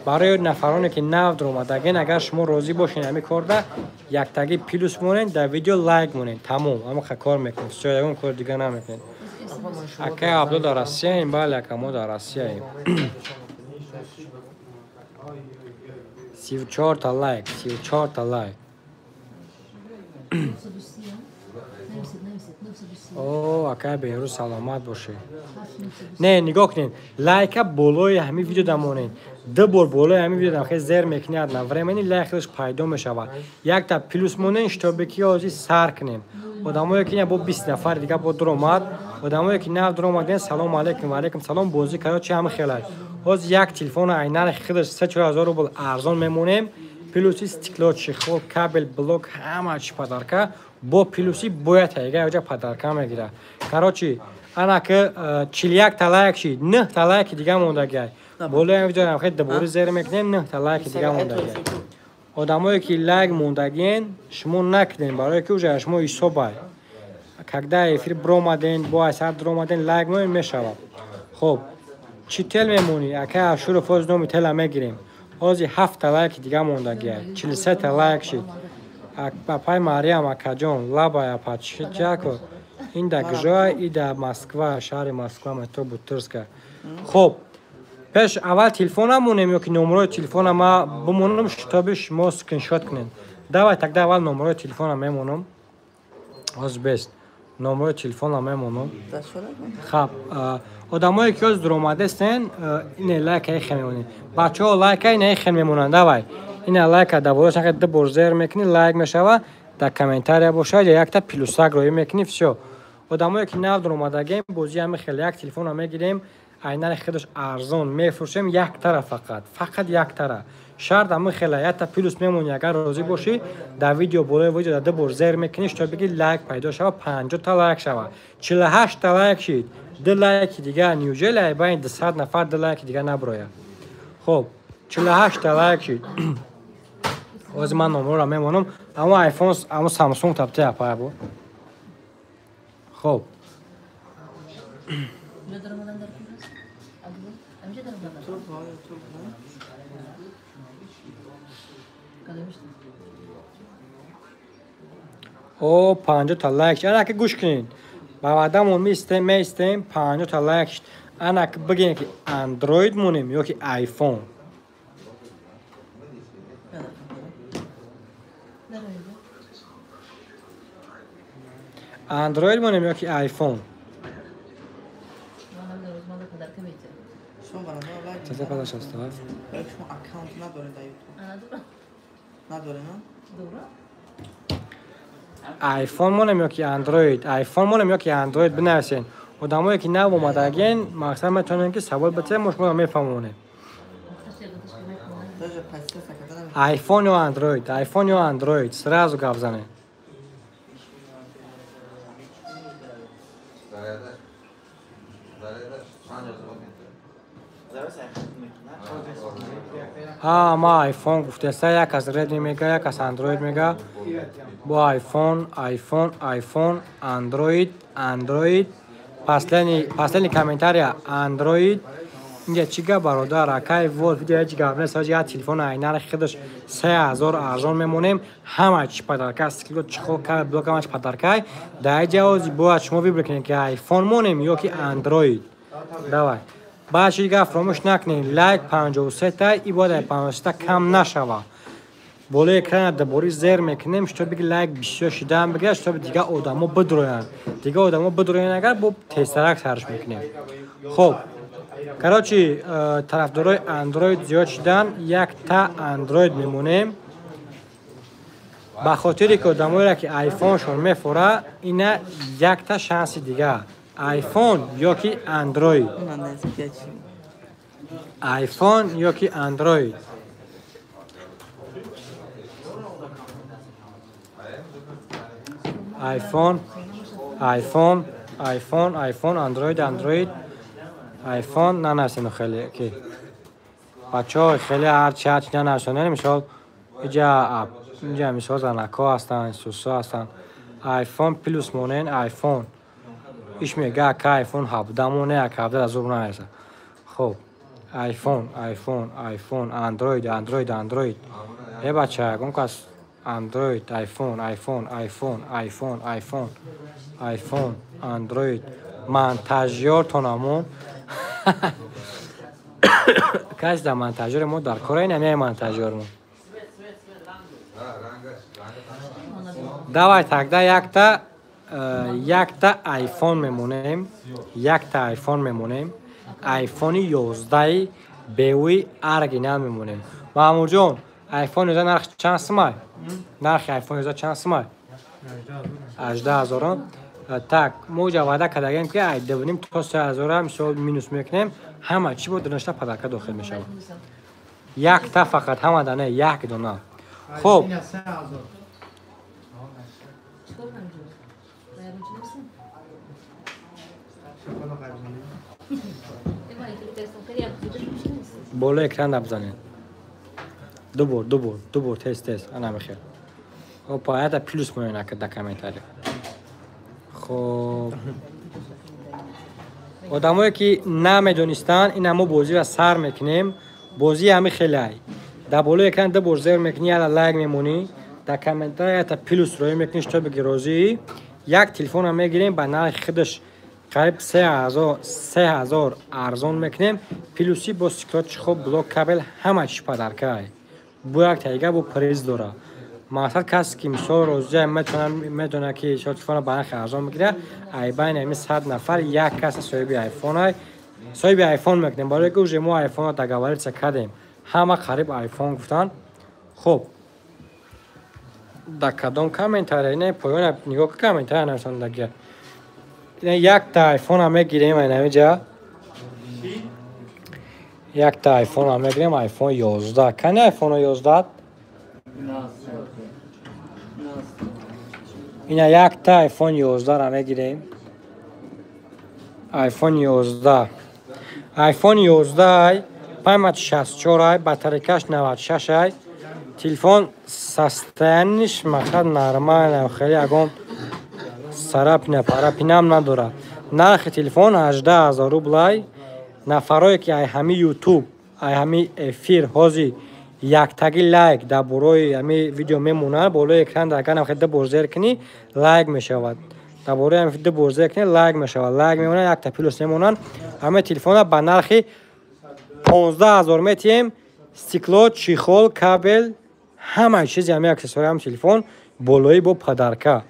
Барои нафароне ки нав дуромадаген, агар шумо розӣ бошед ҳамин корда, яктаги плюс монед, дар видео лайк монед, тамом, ҳамаха кор мекунем. Всё, ягон кори дига намекунем. Акай Абдо, дар Россияем? Бале, ака, мо дар Россияем. 34та лайк, 34та лайк. О, акай Беҳрӯз, саломат бошед. Не, нигоҳ кунед, лайка болои ҳамин видео дамонед. Ду бор болои ҳамин видео дам хел зер мекунед, на времени лайк худаш пайдо мешавад. Якта плюс монед, чтобы ки ҳозир сар кунем. Одамое ки бо 20 нафар дига бо дуромад, одамое ки нав дуромаден, салом алейкум, ва алейкум салом. Бозӣ короче ҳамин хелай. Ҳозир як телефона ай нархи худаш 3-4 ҳазор рубл арзон мемонем, плюси стекло, чехол, кабель, блок, ҳама чи подарка, бо плюси бояд ҳайга оҷа подарка мегирад. Короче, ана ки 41та лайк шид, 9та лайки дига мондагиай. Болои ҳамин видео хел дубора зер мекунем, 9та лайки дига мондагиай. Одамое ки лайк мондагиен, шумо накунем, барое ки уже шумо ҳисобай. Когда эфир биромаден, бо айсар дуромаден, лайк монед, мешавад. Хоб, чӣ тел мемонӣ? Акай Ашуров, ҳозир номи тела мегирем. Ҳозир 7та лайки дига мондагиай, 43та лайк шид. Апай Мариям, акаҷон, лабай апа, чиако? Ин да гжоа, и да Москва, шаҳри Москва, метро Бутырска. Хоб, пеш аввал телефона монем ё ки номерои телефона ма бимонам, чтобы шумо скриншот кунед? Давай, тогда аввал номерои телефона мемонам. Ҳозир бест. Номерои телефона мемонам. Хаб, одамое ки ҳозир дуромадестен, ине лайка ихе мемонед. Бачаҳо, лайка ина ихе мемонанд, давай. Ина лайка дар болош ду бор зер мекунӣ, лайк мешава, дар комментария бошад, я якта плюсак роӣ мекунӣ, всё. Одамое ки нав дуромадагем, бозӣ ҳами хеле, як телефона мегирем, ай нархи худаш арзон мефурӯшем, яктара фақат, фақат яктара. Шарт ҳами хеле, якта плюс мемонӣ, агар розӣ бошӣ, дар видео болои видео дар ду бор зер мекунӣ, чтобы ки лайк пайдо шава, 50та лайк шава. 48та лайк шид, ду лайки дига, неужели ай байни 200 нафар ду лайки дига наброяд? Хоб, 48та лайк шид. Ози ман номерро мемонам. Аммо iPhone, аммо Samsung табте апай бу. Хоб. О, 50 та лайк. Ана ки гӯш кунед. Ба ваъдамон меистем 50 та лайк. Ана ки бигем ки Android монем ё ки iPhone. Android монем ё ки iPhone. Часе пада 67. Шумо аккаунт надоред дар YouTube? Надоред, на? iPhone монем ё ки Android? iPhone монем ё ки Android бинависен. Одамое ки нав омадаген, мақсад метавонем ки савол битем, мо шуморо мефаҳмонем. iPhone ё Android? iPhone ё Android? Сразу гап занед. Ҳа, ма iPhone гуфтеста, як аз Redmi мега, як аз Android мега. Бо iPhone, iPhone, iPhone, Android, Android. Последний комментария Android. Инҷа чӣ гап бародар? Акай Волф, инҷа ҳеҷ гап нест. Ҳоҷи як телефон айнар худаш 3000 арзон мемонем. Ҳама чӣ подарка, стекло, чехол, кабел, блок, ҳама чӣ подарка. Дар инҷа ҳози бояд шумо выбор кунед ки iPhone монем ё ки Android. Давай. Баъд чӣ гап фаромӯш накунед, лайк 53 та, и бояд 53 та кам нашава. Болои экрана дубори зер мекунем, чтобы ки лайк бисёр шидан бигирад, чтобы дигар одамо бидроянд. Дигар одамо бидроянд агар бо тезтарак сарш мекунем. Хоб, короче, тарафдорои Android зиёд шидан, якта Android мемонем. Ба хотире ки одамоеро ки iPhone-шон мефора, ина якта шанси дигар. iPhone ё ки Android. iPhone ё ки Android. iPhone, iPhone, iPhone, iPhone, Android, Android, iPhone. Нанависем хеле ки бачаҳо хеле ҳарчи ҳарчи нанависонем. Мисол инҷа мисол занакҳо ҳастанд, сусҳо ҳастанд. iPhone плюс монен iPhone. Иш мега ака iPhone 17 моне, ака 17 аз зур нареса. Хоб, iPhone, iPhone, iPhone, Android, Android, Android. Э бача, ягон кас Android, iPhone, iPhone, iPhone, iPhone, iPhone, iPhone, Android. Монтажёртонамон. Кас дар монтажёри мо дар кора ин ҳамяи монтажёрмон. Давай тогда якта iPhone мемонем, якта iPhone мемонем. iPhone 11 беуи оригинал мемонем. Маъмурҷон, iPhone 11 нарх чанд сумай? Нархи iPhone 11 чанд сумай? 18 000. Так, мо ҷа ваъда кардагем ки ай 2,5 то 3000 мисол минус мекунем, ҳама чӣ бо доништа подарка дохил мешавад. Якта фақат, ҳама дана як дона. Хоб, боло экран набзанед. Ду бор, ду бор, ду бор, тез тез, ана мехел. Опа, это плюс моё да комментарий. Хоб, одамое ки намедонистанд, ина мо бозиро сар мекунем. Бозӣ ҳами хелай. Дар болои экран ду бор зер мекунӣ, яла лайк мемонӣ, дар комментария ята плюс роӣ мекунӣ, чтобы ки розӣ. Як телефонро мегирем ба нархи худаш қариб 3000 арзон мекунем. Плюси бо стекло, чехол, блок, кабел, ҳама чӣ подарка. Бо як тайга бо приз дора. Мақсад касе ки мисол розия метавонад ки телефонро ба нархи арзон бигирад, ай байни ҳамин 100 нафар як каса соҳиби айфон, соҳиби айфон мекунем. Барое ки уже мо айфонро договориться кардем, ҳама қариб айфон гуфтанд. Хуб, дар кадом комментария ина поёна нигоҳ ки комментария нависондагия. Ина якта айфонро мегирем, айнамиҷа якта айфонро мегирем, айфон 11. Кани айфоно 11? Ина якта iPhone 11-ро мегирем. iPhone 11. iPhone 11 память 64 ай, батарейкаш 96 ай. Телефон состояниш мақсад нормально, хеле ягон царапина парапинам надорад. Нархи телефон 18 000 рублай. Нафарое ки ай ҳами ютуб, ай ҳами эфир ҳози яктаги лайк дар бораи ҳами видео мемонад, болои экран агар намхел ду бор зер кунӣ, лайк мешавад. Дар бораи ҳами ду бор зер кунӣ, лайк мешавад, лайк мемонад, якта плюс мемонанд. Ҳамаи телефона ба нархи 15 000 метиҳем. Стекло, чехол, кабель, ҳамаи чизи ҳами аксессуари ҳам телефон болои бо подарка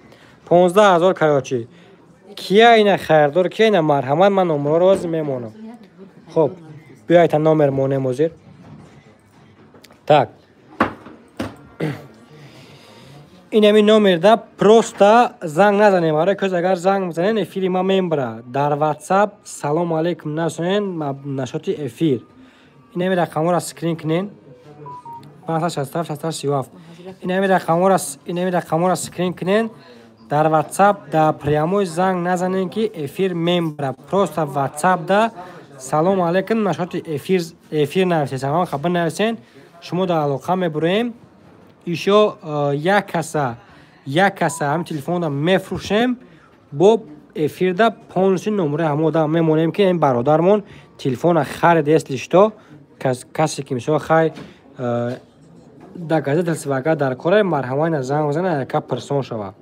15 000. Короче, кия ина хайрдор, кия ина, марҳамат, ман номерҳоро ҳозир мемонам. Хоб, биёйта номер монем ҳозир. Так, инами номерда просто занг назанем, барои кӯз агар занг бизанен, эфири ма мембара. Дар ватсап салому алейкум насонен нашоти эфир. Инами рақамҳоро скрин кунен: 567 67 37. Инами рақамҳоро скрин кунен. Дар ватсап да прямой занг назанен, ки эфир мембара. Просто ватсап да салому алейкум нашоти эфир нависен, салом хабар нависен, шумо дар алоқа мебуроем. Ишо як каса ҳам телефонда мефурӯшем, бо эфирда полностью номераи ҳамо одам мемонем, ки ин бародармон телефона харид. Если что, касе ки мисол хай да газета дар кора, марҳамат, занг бизана, яка пирсон шава.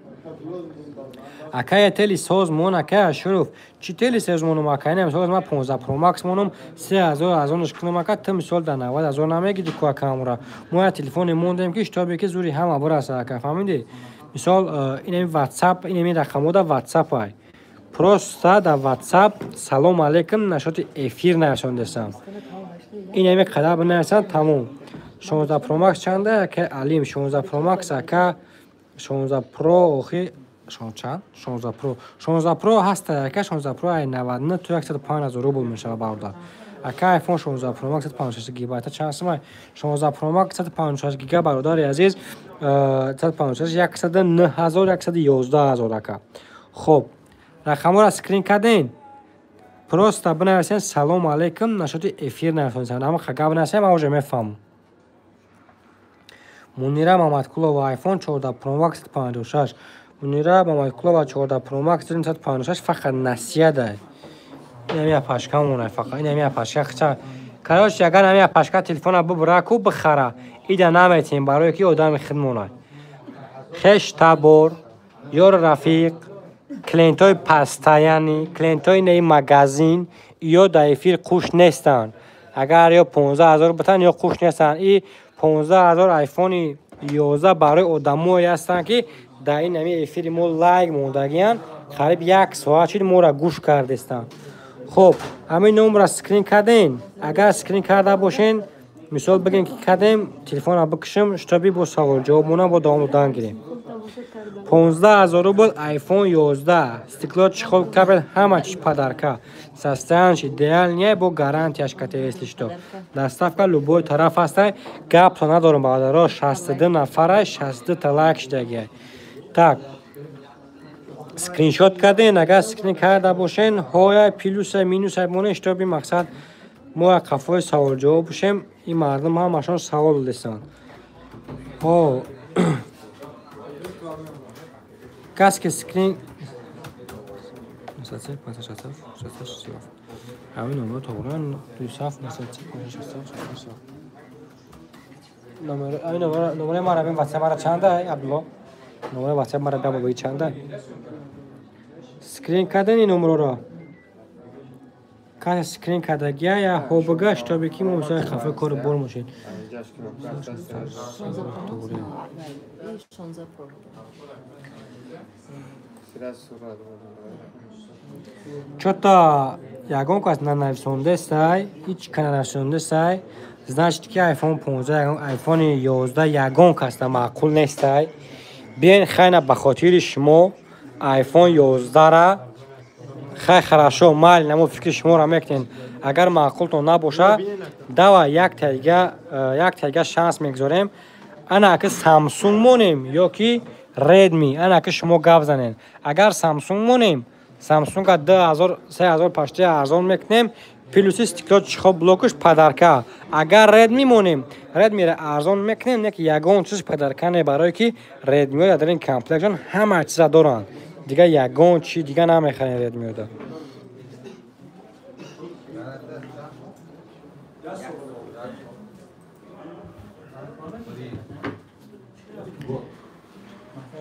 Акая, тели созмон, акая Ашуров, чӣ тели созмонум, ака? Ина мисол ман 15 Pro Max монум, 3000 аз онаш кунам, ака, ту мисол да 90 000 намегиди ку, акамура. Мо я телефоне мондем, ки шитобе ки зури ҳама бираса, ака, фаҳмидӣ? Мисол, инами ватсап, инами рақамода ватсап ай. Просто дар ватсап салом алейкум нашоти эфир нависондесам, инами қадар бинависанд, тамом. 16 Pro Max чанда, ака Алим? 16 Pro Max, ака, 16 Pro охи чанд? 16 Pro, 16 Pro ҳаста, ака. 16 Pro ай 99 то 105 ҳазор рубл мешавад, бародар. Ака, iPhone 16 Pro Max 156 гигабайта чанд сумай? 16 Pro Max 156 гига, бародари азиз, 156, 109 ҳазор, 111 ҳазор, ака. Хоб, рақамҳоро скрин кардем. Просто бинависен салому алейкум нашоти эфир нависонсен, ама гап бинависем, ман уже мефаҳмам. Мунира Мамадкулова, iPhone 14 Pro Max 56. Мунира Мамадкулова, 14 Pro Max 156, фақат насиядай. Инами апашка монай, фақат инами апашка хча. Короче, агар ҳами апашка телефона бубура ку бихара, ида наметем, барое ки одами худ монай. Хеш табор, ёру рафиқ, клиентҳои постоянный, клиентҳои неи магазин ё дар эфир қуш нестанд. Агар ё 15 000 битан, ё қуш нестанд. И 15 000 айфони 11 барои одамое ҳастанд, ки дар ин ҳами эфири мо лайк мондагиянд, қариб як соат шид моро гӯш кардестанд. Хуб, ҳамин номро скрин кардем. Агар скрин карда бошен, мисол бигем, ки кардем, телефонро бикушем, шитоби бо савол ҷавоб монам, бо давом додан гирем. 15 000 рубл iPhone 11, стекло, чехол, кабель, ҳама чиз подарка, состояние идеальный, бо гарантияш кате. Если что, доставка любой тараф ҳастай. Гапто надорам, бародаро, 62 нафара, 62 та лайк шидагиай. Так, скриншот карден? Агар скрин карда бошен, ҳоя плюса минуса монен, шитоби мақсад мо як қафои саволҷавоб бошем. Ин мардум ҳамашон савол додестанд. Ҳо, кас ки скрин ҳамин номеро тоғран 27 93 567 67. Номерои мара бин, ватсап мара чанда, Абдулло? Номерои ватсап мара биё, бигӣ чанда. Скрин кардани номероро касе скрин кардагия, я ҳо бигӯ, шитобе ки мо мисоли хафаи кори бор мошед. 16 Pro Max. 16 Pro. Чё-то ягон кас нанависондестай, ҳеҷ ка нанависондестай. Значит ки iPhone 15, iPhone 11 ягон касда маъқул нестай. Биёен, хайна, ба хотири шумо iPhone 11-ра. Хай, хорошо, майли, намо фикри шуморо мекунем. Агар маъқултон набоша, давай як тайга шанс мегузорем. Ана аки Samsung монем ё ки Redmi, ана аки шумо гап занен. Агар Samsung монем, Samsung-а 2000, 3000 почти арзон мекунем. Плюси стекло чехол блокаш подарка. Агар Redmi монем, Redmi-ро арзон мекунем, не ки ягон чиз подарка не, барое ки Redmi-ҳо дар ин комплектшон ҳама чиза доранд. Дига ягон чи дига намехарем Redmi-ҳо.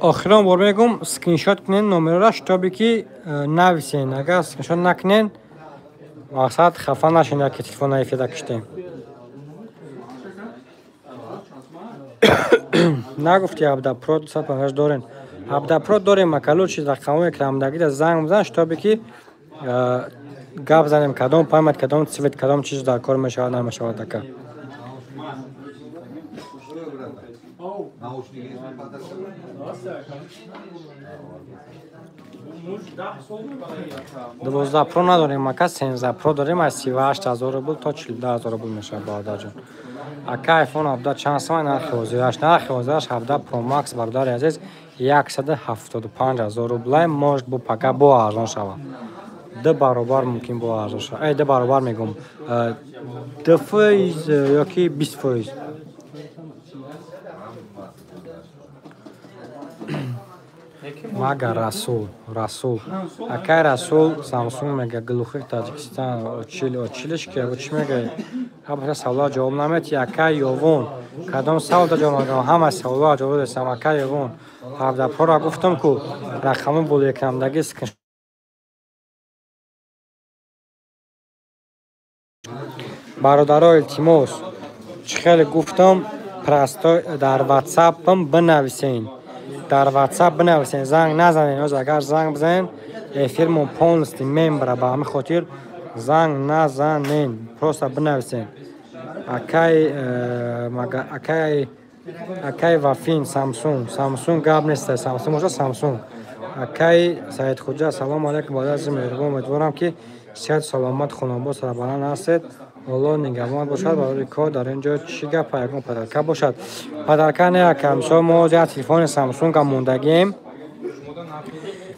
Охирон бор мегум, скриншот кунен номерора, штобе ки нависен. Агар скриншот накунен, мақсад хафа нашен, ки телефона эфирда киштем. Нагуфти 17 Pro 256 дорем. 17 Pro дорем, макалу чиз рақамҳое крамдагида занг бизан, штобе ки гап занем, кадом память, кадом цвет, кадом чиз дар кор мешавад, намешавад ака. Дувоздаҳ Pro надорем, ака, 13 Pro дорем, аз 38 000 рубл то 42 000 рубл мешавад, бародарҷон. Ака, iPhone 17 чанд сомон нархи ҳозираш? Нархи ҳозираш 17 Pro Max, бародари азиз, 175 000 рублай, может бо пака бо арзон шавад. Ду баробар мумкин бо арзон шавад. Ду баробар мегум. 2% ёки 20%. Мага Расул, Расул. Акай Расул Самсунг мега глухих Таҷикистан, очил, очилиш ки, чӣ мега? Ҳама саволҳо ҷавоб намети. Акай Ёвон, кадом саволда ҷавоб надодам? Ҳама саволҳо ҷавоб додам. Акай Ёвон, 17 Pro-ро гуфтам ку рақами болоекрамдаги скрин. Бародаро, илтимос, чӣ хеле гуфтам, просто дар WhatsApp-ам бинависен. Дар WhatsApp бинависен, занг назанен. Оз агар занг бизанен, эфирмон полностью мембара, ба ҳамин хотир занг назанен, просто бинависен. Акай акай акай Вафин Samsung, Samsung гап нест, Samsung боша Samsung. Акай Саидхуҷа, салому алайкум, бародари меҳрубон, умедворам ки сиҳату саломат, хонобод, сарбаланд ҳастед. Аллоҳ нигаҳбон бошад. Барои кор дар ин ҷо чӣ гап, ягон подарка бошад? Подарка не, ака. Мисол мо як телефони Samsung мондагием.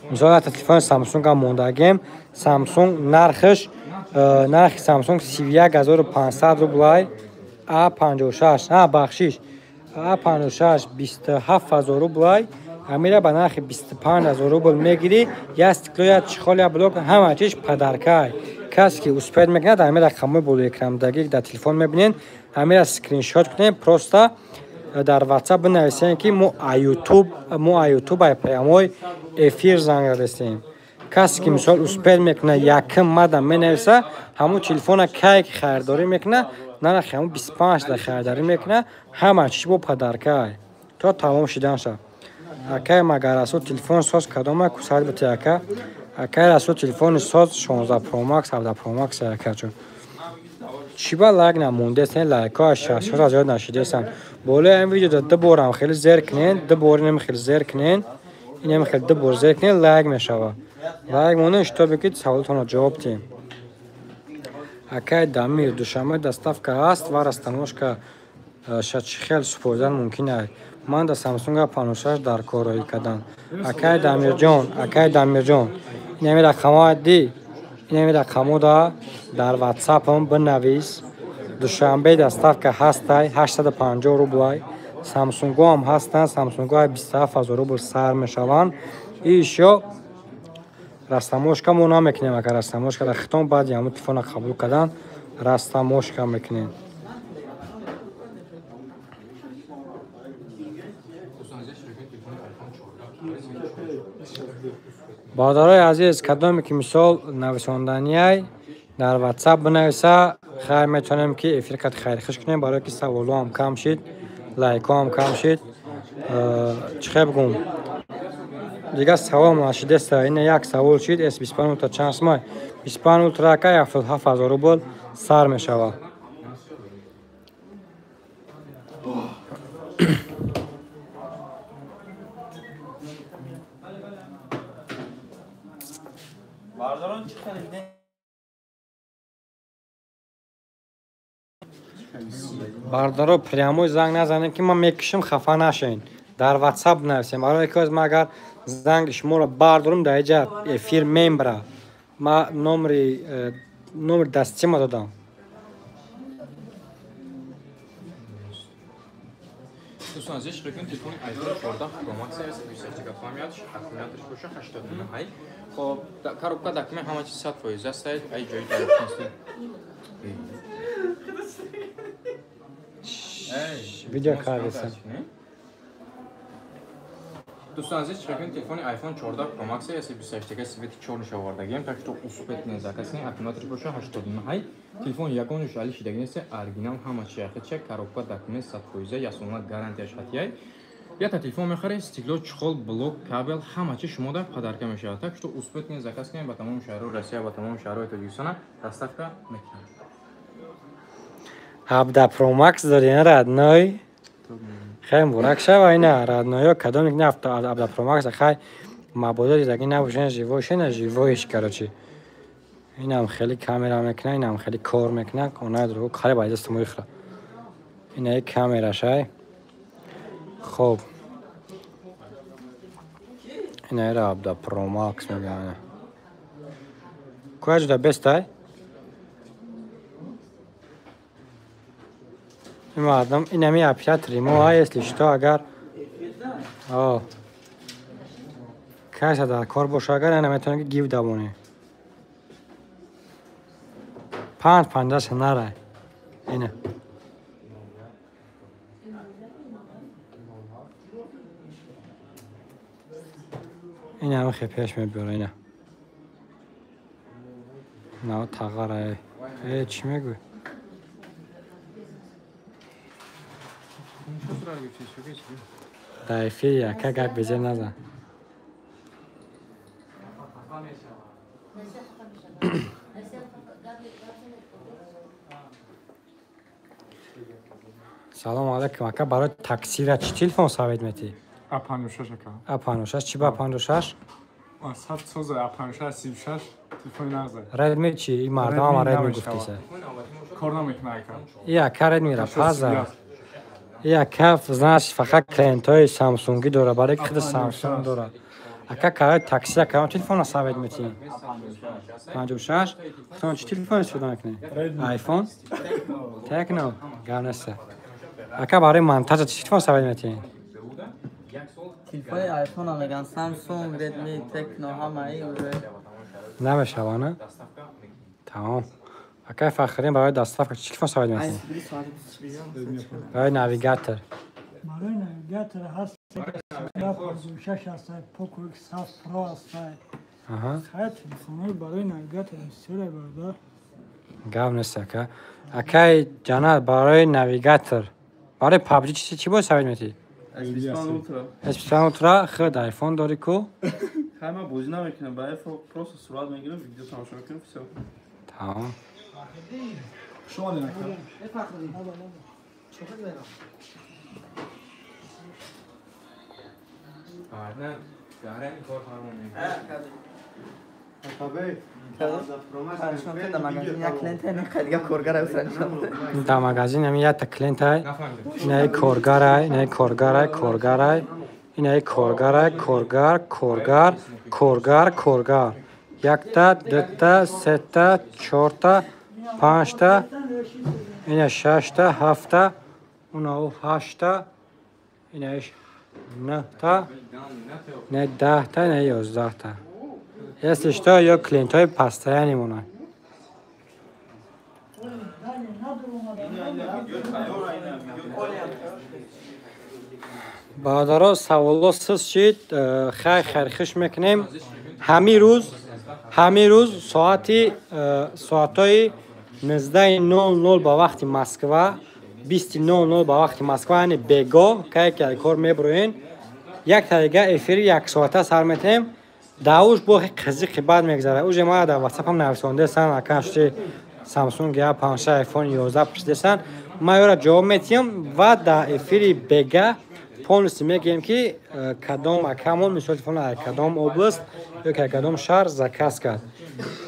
Мисол як телефони Samsung мондагием. Samsung нархиш, нархи Samsung 31500 рублай, A56, а бахшиш, A56 27000 рублай. Амира ба нархи 25000 рубл мегирӣ, як стекло, як чехол, як блок, ҳама чиз подаркай. Касе ки успеет мекунад, ҳамин рақамҳои болоекрамдагӣ дар телефон мебинед, ҳаминро скриншот кунед, просто дар WhatsApp бинависем, ки мо YouTube, мо YouTube ай прямой эфир занг задастем. Касе ки мисол успеет мекунад, якм мада менависа, ҳамун телефона кай ки харидорӣ мекунад, нархи ҳамун 25 да харидорӣ мекунад, ҳама чиз бо подаркай то тамом шидан шавад. Акай магар Расул телефон соз кадома кусад бите ака? Акай Расул телефони соз 16 Pro Max, 17 Pro Max акаҷон. Чӣ ба лайк намондестен? Лайкҳо аз 60 зиёд нашидестан. Болои ин видео ду борам хеле зер кунен, ду бор инам хеле зер кунен, инам хеле ду бор зер кунен, лайк мешавад. Лайк монен, шитобе ки саволтонро ҷавоб диҳем. Акай Дамир, Душанбе доставка ҳаст ва растаможка шачи хел супоридан мумкин аст? Ман да Samsung 56 дар кор роҳӣ кардам. Акай Дамирҷон, акай Дамирҷон, инами рақамҳо ди, инами рақамҳо да дар WhatsApp-ам бинавис. Душанбе доставка ҳастай, 850 рублай. Samsung-ҳо ҳам ҳастанд, Samsung-ҳо 27000 рубл сар мешаванд. И ещё растаможка мо намекунем, ака, растаможка дар хитон баъди ҳамун телефона қабул кардан растаможка мекунем. Бародарои азиз, кадоме ки мисол нависонданиай дар WhatsApp бинависа, хайр метавонем ки эфир кад хайрхуш кунем, барое ки саволҳо ҳам кам шид, лайкҳо ҳам кам шид. Чӣ хел бигӯм, дигар савол нашидеста. Ина як савол шид, S25 Ultra чанд сомай? 25 Ultra ака 77000 рубл сар мешавад. Бародаро, прямой занг назанем, ки ман мекушам, хафа нашавед. Дар WhatsApp нависем. Барои ки ман агар занги шуморо бардорам, дар инҷа эфир мембара. Ма номери номер дастима додам. Дӯстон азиз, ширкати телефони iPhone 14 Pro Max 28 ГБ память, аккумуляторш боша 89 ай. Хоб, коробка документ ҳама чиз 100% аст, ай ҷои дарофтаст. Видео кардеса. Дӯстон азиз, ширкати телефони iPhone 14 Pro Max 28 ГБ свети чорниш овардагием, так что успеть не заказ кунед, аккумуляторш боша 89 ай. Телефон ягон ҷош али шидаги нест, оригинал ҳама чи яхича, коробка документ 100%, ясона гарантияш хатияй. Ята телефон мехаред, стекло, чехол, блок, кабел, ҳама чи шумо дар подарка мешавад. Так что успеть не заказ кунед, ба тамоми шаҳрҳои Россия, ба тамоми шаҳрҳои Тоҷикистона доставка мекунад. 17 Pro Max дорӣ, родной? Хай муборак шава, ина роднойо кадом ик на 17 Pro Max хай мабодо дидаги набошен, живой шена, живойш, короче. Инам хеле камера мекуна, инам хеле кор мекуна, онаи дурго қариб ай дасту муихра. Ина як камерашай. Хоб. Ина ера 17 Pro Max мегӯянд. Куя ҷуда бестай? Ин мардум, инами оператори мо, а если что, агар о каса дар кор боша, агар ина метавонӣ ки гифт давонӣ. Панҷ панҷаша нарай. Ина. Ина ҳам хе пеш мебиёра, ина. На тағара. Э, чӣ мегӯй? Дар эфир яка гап безер назан. Салом алейкум, ака, барои таксира чӣ телефон совет метӣ? А56 ака. А56, чӣ ба А56? Сад соза А56 36 телефони нағза. Redmi чӣ? Ин мардам ҳама Redmi гуфтиса. Кор намекунад ака. И ака Redmi ра паза. И ака, знаешь, фақат клиентҳои Самсунги дора, барои ки худи Самсунг дора. Ака, карои таксира кадом телефонро совет метӣ? 56? Худтон чӣ телефон истифода мекунӣ? iPhone? Tecno? Гап нест. Ака, барои монтажа чӣ телефон совет метӣ? Телефони iPhone меган, Samsung, Redmi, Tecno ҳамаи уже намешава, на? Тамом. Акай Фахриддин, барои доставка чӣ телефон совет метӣ? Барои навигатор. Барои навигатор ҳаст 56 ҳаст, Poco X7 Pro ҳаст. Аҳа. Хай телефонҳои барои навигатор бисёре бародар. Гап нест, ака. Акай Ҷанат, барои навигатор, барои PUBG чӣ бояд совет метӣ? S25 Ultra. S25 Ultra, худ iPhone дорӣ ку? Хай ман бозӣ намекунам, ба iPhone просто сурат мегирам, видео тамошо мекунам, всё. Тамом. Шумо дин ака. Дар магазин ҳамин якта клиентай, инаи коргарай, инаи коргарай, коргарай, инаи коргарай, коргар, коргар, коргар, коргар. Якта, дута, сета, чорта, панҷта, ина шашта, ҳафта, унау ҳашта, инаи нӯҳта, инаи 10та, инаи 11та. Если что, ё клиентҳои постоянный монанд. Бародаро, саволо сиз шид, хай хайрхиш мекунем. Ҳамин рӯз соатҳои 19:00 ба вақти Москва, 20:00 ба вақти Москва, яъне бегоҳ, кае ки кор мебуроен, як тарига эфири яксоата сар метаҳем. Дар уш бо қизиқи бад мегзарад. Уже мара дар ватсапам нависондасан, ака ши Samsung A56, iPhone 11 пурсидасан. Ман ёра ҷавоб метиҳам ва дар эфири бега полностью мегӯем ки кадом акамон мисол телефон аз кадом област ё ки аз кадом шаҳр заказ кард.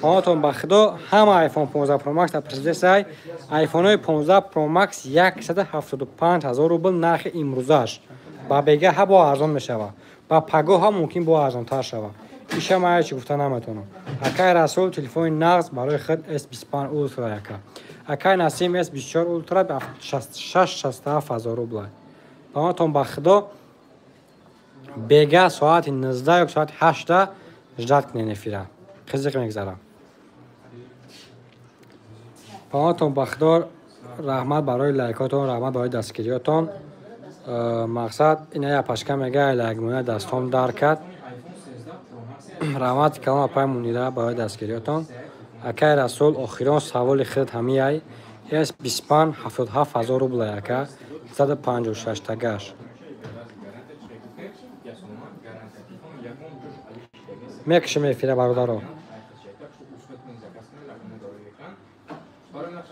Ҳаматон ба худо ҳама iPhone 15 Pro Max дар пурсидасай. iPhone-ҳои 15 Pro Max 175 ҳазор рубл нархи имрӯзаш. Ба бега ҳа бо арзон мешавад. Ба пагоҳ ҳам мумкин бо арзонтар шавад. Иша ман ҳечи гуфта наметавонам. Акай Расул, телефони нағз барои худ S25 Ultra, яка. Акай Насим, S24 Ultra 66-67 ҳазор рубла. Ба ба худо, бега соати 19 ё соати 8 ждать кунен, эфира қизиқ мегзара. Паҳонатон ба худо, раҳмат барои лайкотон, раҳмат барои дастгириётон. Мақсад ина япашка мега, лайкмоя дастом дар кард. Раҳмати калом, апай Мунира, барои дастгириётон. Акай Расул, охирон саволи худ ҳамияй: S 25 77 ҳазор рубла, яка, 156 тагаш мекушем эфира, бародаро.